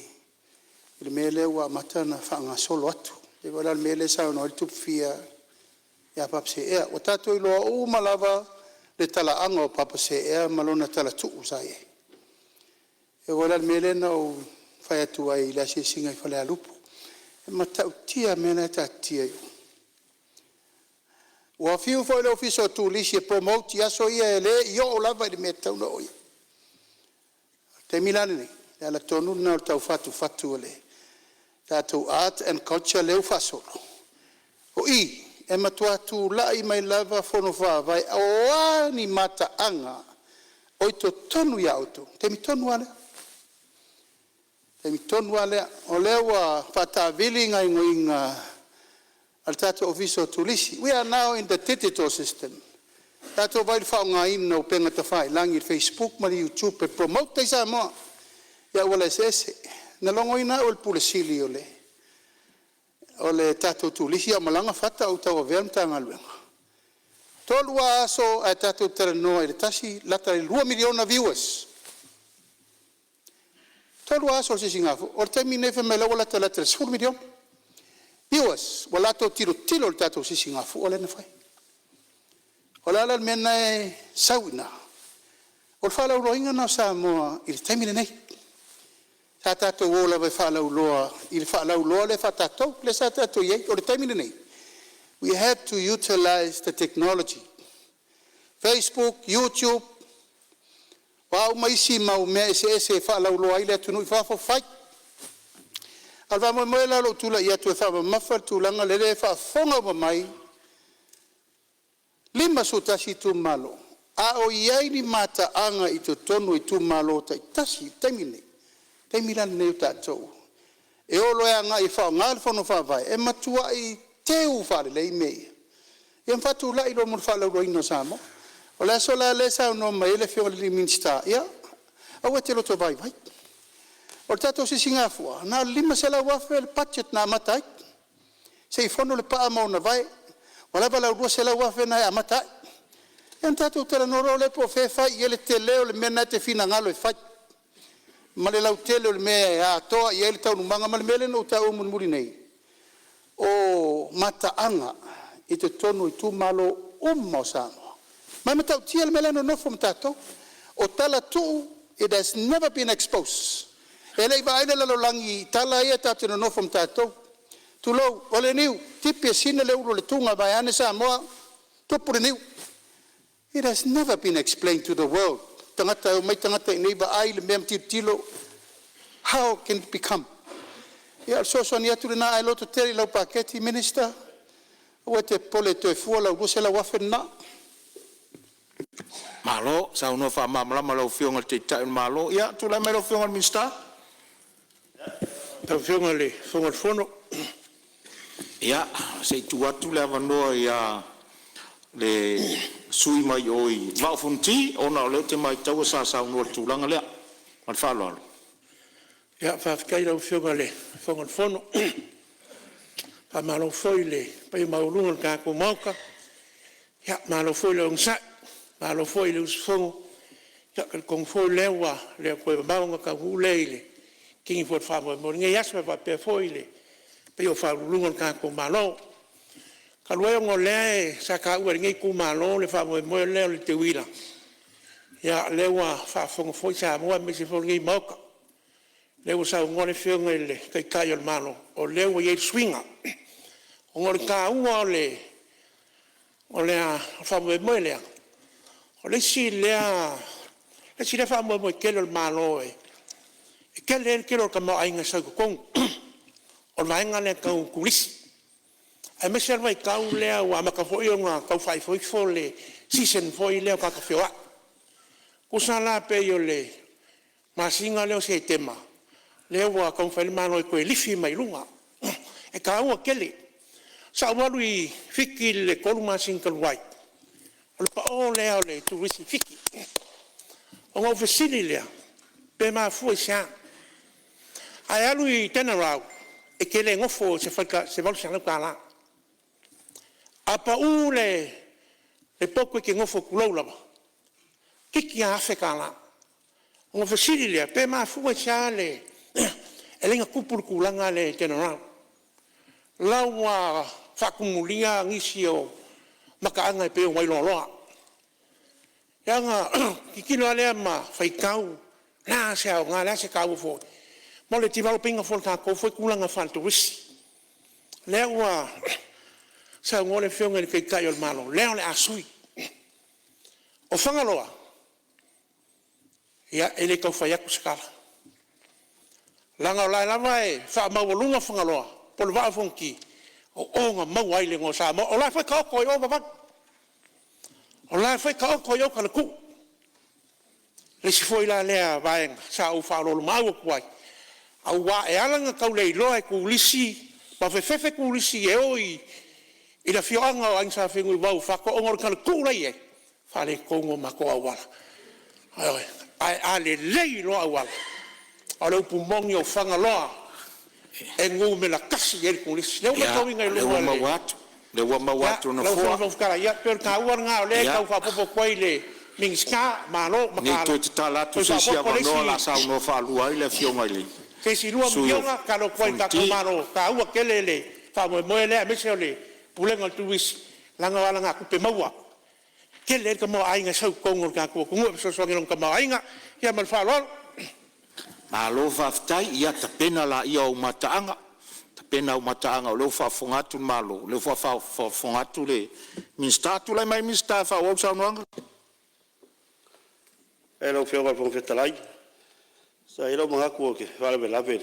Speaker 1: i le mea lea ua amata ona faagasolo atu. E pei foi la o le mea lea e saunoa ai le Tupufia ia Papaseea. Ua tatou iloa uma lava le talaaga o Papaseea ma lona talatuu sa i ai. E oo foi la i le mea lea na ou fai atu ai i le asiasiga i Falealupo, e matautia le mea la e taatitia i o.
Speaker 4: Ua fiu foi le Ofisa o Turisi e promote i aso ia e le i oo lava i le mea e tatau ona oo i ai. O le taimi la lenei, o le ala tonu lena o le tau fatufatu o le tatou Arts and Culture lea ua faasolo, o i e matua tulai mai lava fono faavae o a ni mataaga o i totonu ia outou, i le taimi tonu lava lea. O le taimi tonu lava lea. O lea ua faataavili gaoioiga a le tatou Ofisa o Turisi. We are now in the digital system. Tatou vaai i le faaaogaina o upega tafailagi, facebook ma le youtube e promote ai Samoa i auala eseese. Na logoina au e le Ofisa Sili o le tatou Turisi a o malaga fata a o ou tauavea le Matagaluega, e 3 lava aso ae tatou talanoa i le tasi lata i le 2 miliona viewers, 3 lava aso o le Sisigafua. O le taimi lenei fai mai o la ua latalata i le 10 miliona viewers ua latou tilotilo i le tatou Sisigafua lea na fai. O le a la le mea lena e sau i ina? O le faalauiloaina lena o Samoa i le taimi lenei. Sa tatou o lava e faalauiloa i le faalauiloa lea faatatou lea sa tatou i ai. O le taimi lenei, we have to utilize the technology, facebook, youtube, o a uma isi mau mea eseese e faalauiloa ai le atunuu i fafo, fai. A o le faamoemoe la o lou tulai atu e faamamafa le tulaga lea, o lea e faafofoga uma mai 51 itumalo, a o i ai ni mataaga i totonu o itumalo taitasi i le taimi lenei, o le taimi la lenei o tatou e o loa e agai e faaaoga le fono faavae e matuai teu faalelei mea ia, ia ma faatulai loa mo le faalauiloaina o Samoa. O le aso la lea e saunoa mai ai le afioga i le Minisita, ia aua e te lotovaivai. O le tatou Sisigafua na o le $500,000 le budget na amata ai, se i fono le paa ma ona vae, ua lava lau $200,000 lena e amata ai. Ia ona tatou talanoa loa lea po o fea e fai i ai le tele o le mea lena e te finagalo e fai ma le lautele o le mea e atoa i ai le taualumaga ma le mea lea na ou taua mulimuli nei, o mataaga i totonu o itumalo uma o Samoa. Ma e matautia le mea la e nonofo ma tatou. O tala tuu, it has never been exposed. E le i vaai le lalolagi i tala ia tatou te nonofo ma tatou, tulou, o le niu, tipi e sina le ulu a le tuga vaeane Samoa, tupu le niu. It has never been explained to the world. Tagata e omai tagata iinei vaai le mea ma tilotilo, how can it become? Ia o le fesoasoani atu lena, ae lototele i lau paketi Minister, aua e te popole e toe fua lau $200,000 lena. Malo saunoa faamalamalama i lau Afioga i le Taitai o le Malo. Ia tulai mai lau Afioga i le Minisita. Lau Afioga i le Fofoga Fetalai. Ia, se i tuu atu le avanoa i le sui usufono mo le Vaa o Fonoti, ona o lea ou te matauina sa saunoa i le tulaga lea. Ma le faaaloalo. Ia, faafetai i lau Afioga i le Fofoga Fetalai. Faamalo foi i le paia maualuga o le tatou Maota, malo foi le onosai, malo foi le usufono. E talitonu foi o lea ua le o toe mamao ona taunuu lea i le fini foi o le faamoemoe o lenei aso, e faapea foi le paia o Faauluuluga o le tatou Malo. Talu ai ona o lea sa taua e lenei itumalo le faamoemoe lea o le teuila, ia o lea ua faafofoga foi Samoa aemaise foi o lenei Maota, o lea ua saunoa le Afioga i le Taitai o le Malo, o lea ua i ai le suiga. Ona o le taua o le faamoemoe lea, o le isi lea faamoemoe tele o le Malo e tele ai le tele o le tamaoaiga e sau i totonu, o le vaega lea tau turisi. Aemaise lava le vaitau lea ua amata foi ona tau faaifoifo le season foi lea o tagata feoai. Tusa la pe o le masina lea o Setema lea ua taumafai ai le Malo e toe lifi mai i luga. E taua tele. Sa ou alu i Fiti i le 3 masina talu ai, o le pao lea o le turisi i Fiti. Ona ou fesili lea, pe mafua i se a? Ae alu i Denarau, e te le nofo i se $800. A pau le potu e te nofo tulou lava, toeitiiti lava $1000. Ona ou fesili lea, pe mafua i se a e ala ai ona tupu le tulaga lea i Denarau. O la ua faatumulia nisi o mataaga e pei o Wailoaloa. Ia ona tilotilo lava lea ma faitau, o le a se aoga o le a se taua foi mo le develop ina foi o le tatou tulaga faaleturisi. O lea ua
Speaker 8: Saunoa le Afioga i le Taitai o le Malo, lea o le a sui. O Fagaloa, ia e le tau fai atu se tala, leaga o la e lava e faamaualuga Fagaloa po o le Vaa o Fonoti, o o na maua ai le igoa o Samoa. O la foi e taoto i o vavau, o la foi e taoto i o talatuu. O le isi foi la lea vaega sa ou faaoloolomaau atu ai, aua e ala ona tau leiloa e turisi ma fefefe turisi e o i le afioaga o Aiga Sa Fenunuivao i Uafato ona o le talatuu la e i ai, faaletonu o matou auala. Ioe. Ae a lelei loa auala, o le upu moni o Fagaloa e numera tasi i ai le turisi. O lea ua matauina i
Speaker 3: Ia,
Speaker 8: luga
Speaker 3: o lea ua maua atu, o lea ua maua atu e le
Speaker 8: Ia, lau
Speaker 3: Nofoa.
Speaker 8: Afioga i le Fofoga Fetalai, ia pei o le taua lena o lea e tau faaopoopo atu ai i le Minisita, malo
Speaker 3: Ne i
Speaker 8: mataala,
Speaker 3: toe tatala atu
Speaker 8: toe
Speaker 3: se isi
Speaker 8: faaopoopo le
Speaker 3: avanoa o le a
Speaker 8: isi
Speaker 3: saunoa faalua ai le Afioga i le
Speaker 8: se isi $2
Speaker 3: sui usufono o
Speaker 8: miliona tatalo atu ai i le tatou
Speaker 3: Fonoti.
Speaker 8: Malo, e taua tele le faamoemoe lea aemaise o le Pulega o le Turisi leaga o alagatupe maua e tele ai le tamaoaiga e sau i totonu o le tatou atunuu e fesoasoani i lona tamaoaiga. Ia ma le faaaloalo.
Speaker 3: Malo faafetai. Ia tapena laia o au mataaga, tapena au mataaga o lea ua faafofoga atu le Malo, o lea foi ua faafofoga atu le Minisita. Tulai mai le Minisita e faaauau le saunoaga.
Speaker 1: Faafetai i lau Afioga i le Fofoga Fetalai. Sa i ai lou manatu ou te faalavelave i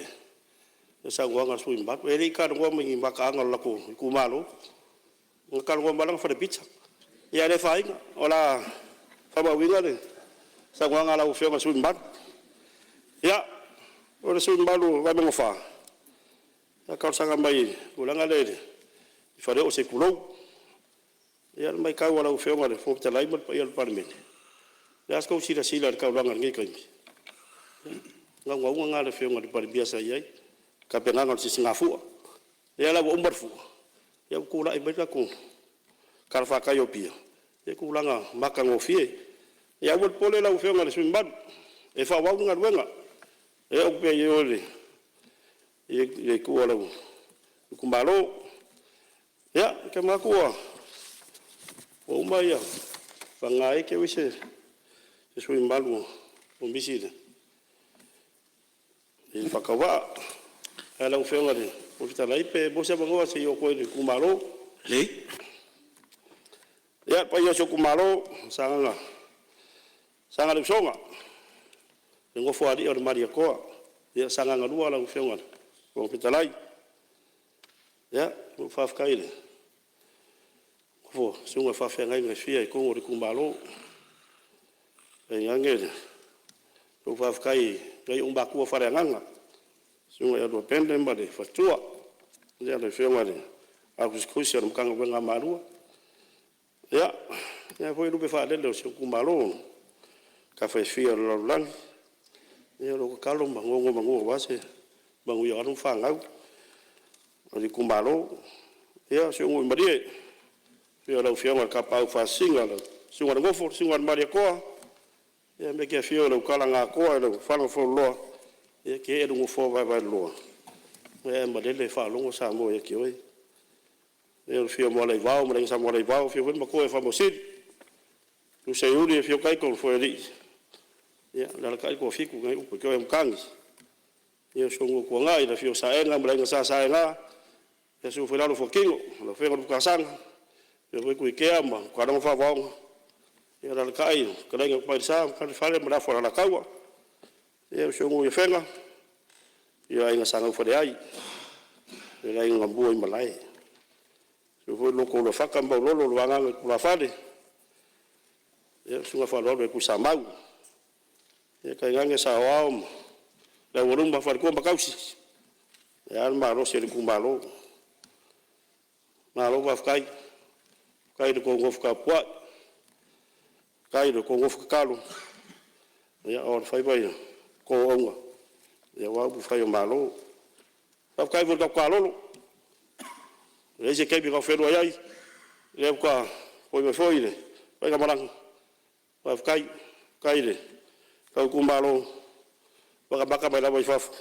Speaker 1: le saunoaga a le sui usufono mamalu. E le i talanoa mai i ni mataaga o le latou itumalo, na talanoa mai lava lana fale pizza. Ia ae le afaina, o le a faamauina le saunoaga a lau Afioga i le sui usufono mamalu. Ia, o le sui usufono mamalu mo Vaimauga 4, sa talosaga mai i le tulaga lea i le faleoo se i tulou. Ia o le matau a lau Afioga i le Fofoga Fetalai ma le paia o le Palemene, o le a se tou silasila i le taulaga i lenei taimi? O le naunautaiga lena o le Afioga i le Palemia sa i ai, tapenaga o le sisigafua. Lea la ua uma le fua, ua tulai mai le tatou talafatai o Apia i tulaga matagofie. Ia aua le popole lau Afioga i le sui usufono mamalu, e faaauau le galuega, e oo atu pea i o i le itu o lou itumalo. Ia, ou te manatu ua uma ia, vagana ai e te i ua i ai se sui usufono mamalu ua misi i le faatauvaa. Ae lau Afioga i le Fofoga Fetalai pe maua se avanoa se i oo atu ai i le itumalo.
Speaker 3: Lelei.
Speaker 1: Ia, le paia o si ou itumalo o Sagaga le Usoga, le nofo a alii o le Malietoa, ia Sagaga 2 lau Afioga i le Fofoga Fetalai. Ia, ua faafetai i le susuga i faafeagaiga e fia i totonu o le itumalo, tainane le faafetai i nai ou matua faaleagaga, le Susuga ia Luapene ma le faletua, le Afioga i le Au Tusitusi a le Matagaluega a Malua. Ia, faapena foi lupe faalele o si ou itumalo i tafa e fia o le lalolagi, ia o lo o tatalo ma nonomanu aua se manuia o alo ma fanau a le itumalo. Ia, si ou nuu i Malie, i le afio o lau Afioga i le Tapaau Faasisina lau Susuga i le Nofo, susuga i le Malietoa, ae te afio i lau tala na atoa i lau fala fualoloa, ia e te ee lou nofoa vaevaeloloa, ae malele faalogo Samoa ia te oe. Le afio o Mualaivao ma le Aiga Sa Mualaivao, afio foi le Matua ia Faamausili, afio Seiuli afio Taito ma Foealii, alaalatai le Toafitu na iai upu ia te oe o Matagi. Ia si ou nuu o Tuanai le afio o Saega ma le Aiga Sa Saega, susu foi le alo o Fuatino lau Afioga Lutasana, afio foi Tuitea ma Taulaga Faavaoga, alaalatai le fetalaiga ia Tamailesa ma Masalefale ma le afu a Alataua. Ia si ou nuu i Afega, afio le Aiga Sa Naufaleai, le Aiga na muaimalae. Afio foi le Lotoulafata ma Maulolo le vagana i tulafale, le susuga Faaulualu ia Tuisamau, tainane saoao ma le aualuma, faletua ma tausi, ae a le malosi o le itumalo. Malo faafetai, faafetai i le tou nofo tapuai, faafetai i le tou nofo tatalo a o alofaiva le tou auaunaga aua upufai o Malo. Faafetai foi i le tatou taalolo, e leai se taimi e tatou feiloai ai, o lea faatoa foi mai foi le faigamalaga, faafetai. Faafetai i le tou itumalo, matamata mai lava i fafo,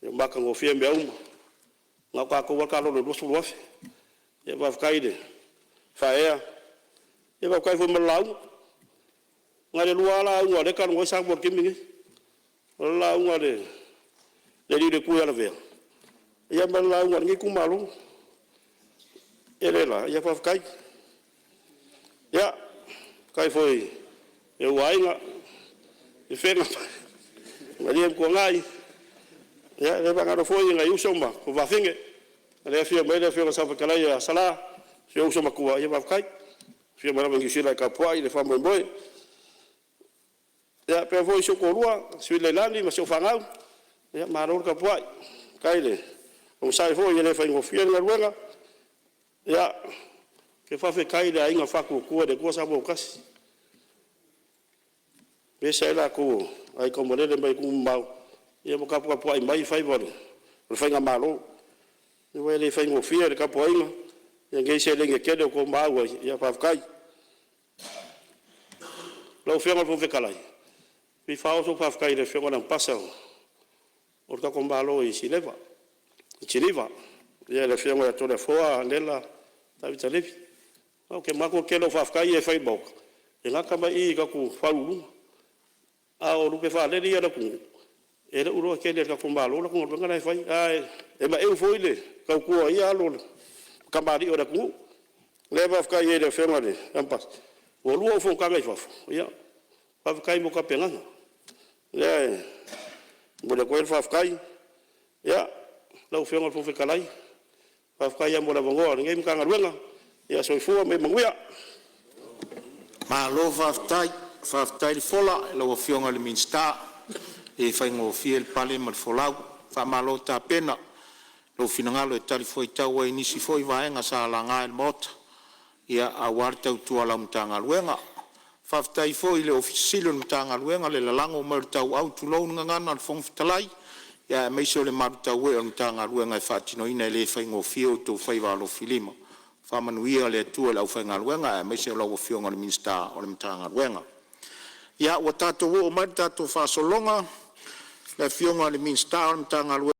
Speaker 1: ua matagofie mea uma. Na o tatou lava taalolo e $20,000. Ia faafetai le faaeaea, faafetai foi mo le lauga. Na o le lua lava lauga o lea e talanoa ai Samoa i le taimi lenei, o le lauga a le alii o le Itu ia Lavea, ia ma le lauga a lenei itumalo. Ia le la, ia faafetai. Ia, faafetai foi i ou aiga, Lefega ma Malie ma Tuanai, e le faagalo foi nai uso ma tuafafine. O lea e afio mai le Afioga i le Saofetalai ia Sala, si ou uso matua, ia faafetai. Afio mai lava i Niu Sila e tapuai le faamoemoe. Ia faapea foi si ou toalua, Sweet Leilani ma si au fanau, ia malo le tapuai, faafetai le onosai foi, e le faigofie le galuega. Ia, ou te faafetai i le Aiga Faatuatua i le Atua Samoa ua Tasi, e ese ai latou o aiga taumalele mai atunuu mamao ma taputapuai mai faiva o le faigamalo. Aua e le faigofie le tapuaiga i lenei seleni e tele ua outou ma auai, ia faafetai. Lau Afioga i le Fofoga Fetalai, e fia faaoo sau faafetai i le Afioga i le Amepasa o le tatou Malo i Siniva, le Afioga ia Toleafoa Nela Tavita Levi. Ou te manatu o le tele o faafetai ia e fai i le Maota, e gata mai i i tatou Ofisa Sili o Pulega, a o lupe faalele ia a le atunuu, e le o iloa tele e le tatou Malo le latou galuega la e fai, ae maeu foi le tautua a ia alo ma tamalii o le atunuu. O lea e faafetai ai i le Afioga i le Amepasa, ua lua ou fonotaga i fafo, ia faafetai mo tapenaga. O lea e momoli atu ai le faafetai. Ia, lau Afioga i le Fofoga Fetalai, faafetai lava mo le avanoa o lenei Matagaluega. Ia soifua ma ia manuia. Malo faafetai, faafetai le fola i lau Afioga i le Minisita, e le faigofie le pale ma le folau. Faamalo tapena i lou finagalo e talifuaitau ai i nisi foi vaega sa laga e le Maota aua le tautua a lau Matagaluega. Faafetai foi i le Ofisa Sili o Pulega o le Matagaluega le lalago mai o le tauau, tulou le gagana a le Fofoga Fetalai, aemaise o le malutauee o le Matagaluega e faatinoina e le faigofie outou faiva alofilima. Faamanuia le Atua i le aufaigaluega aemaise o lau Afioga i le Minisita o le Matagaluega. Ia, ua tatou oo mai i le tatou faasologa i le Afioga i le Minisita o le Matagaluega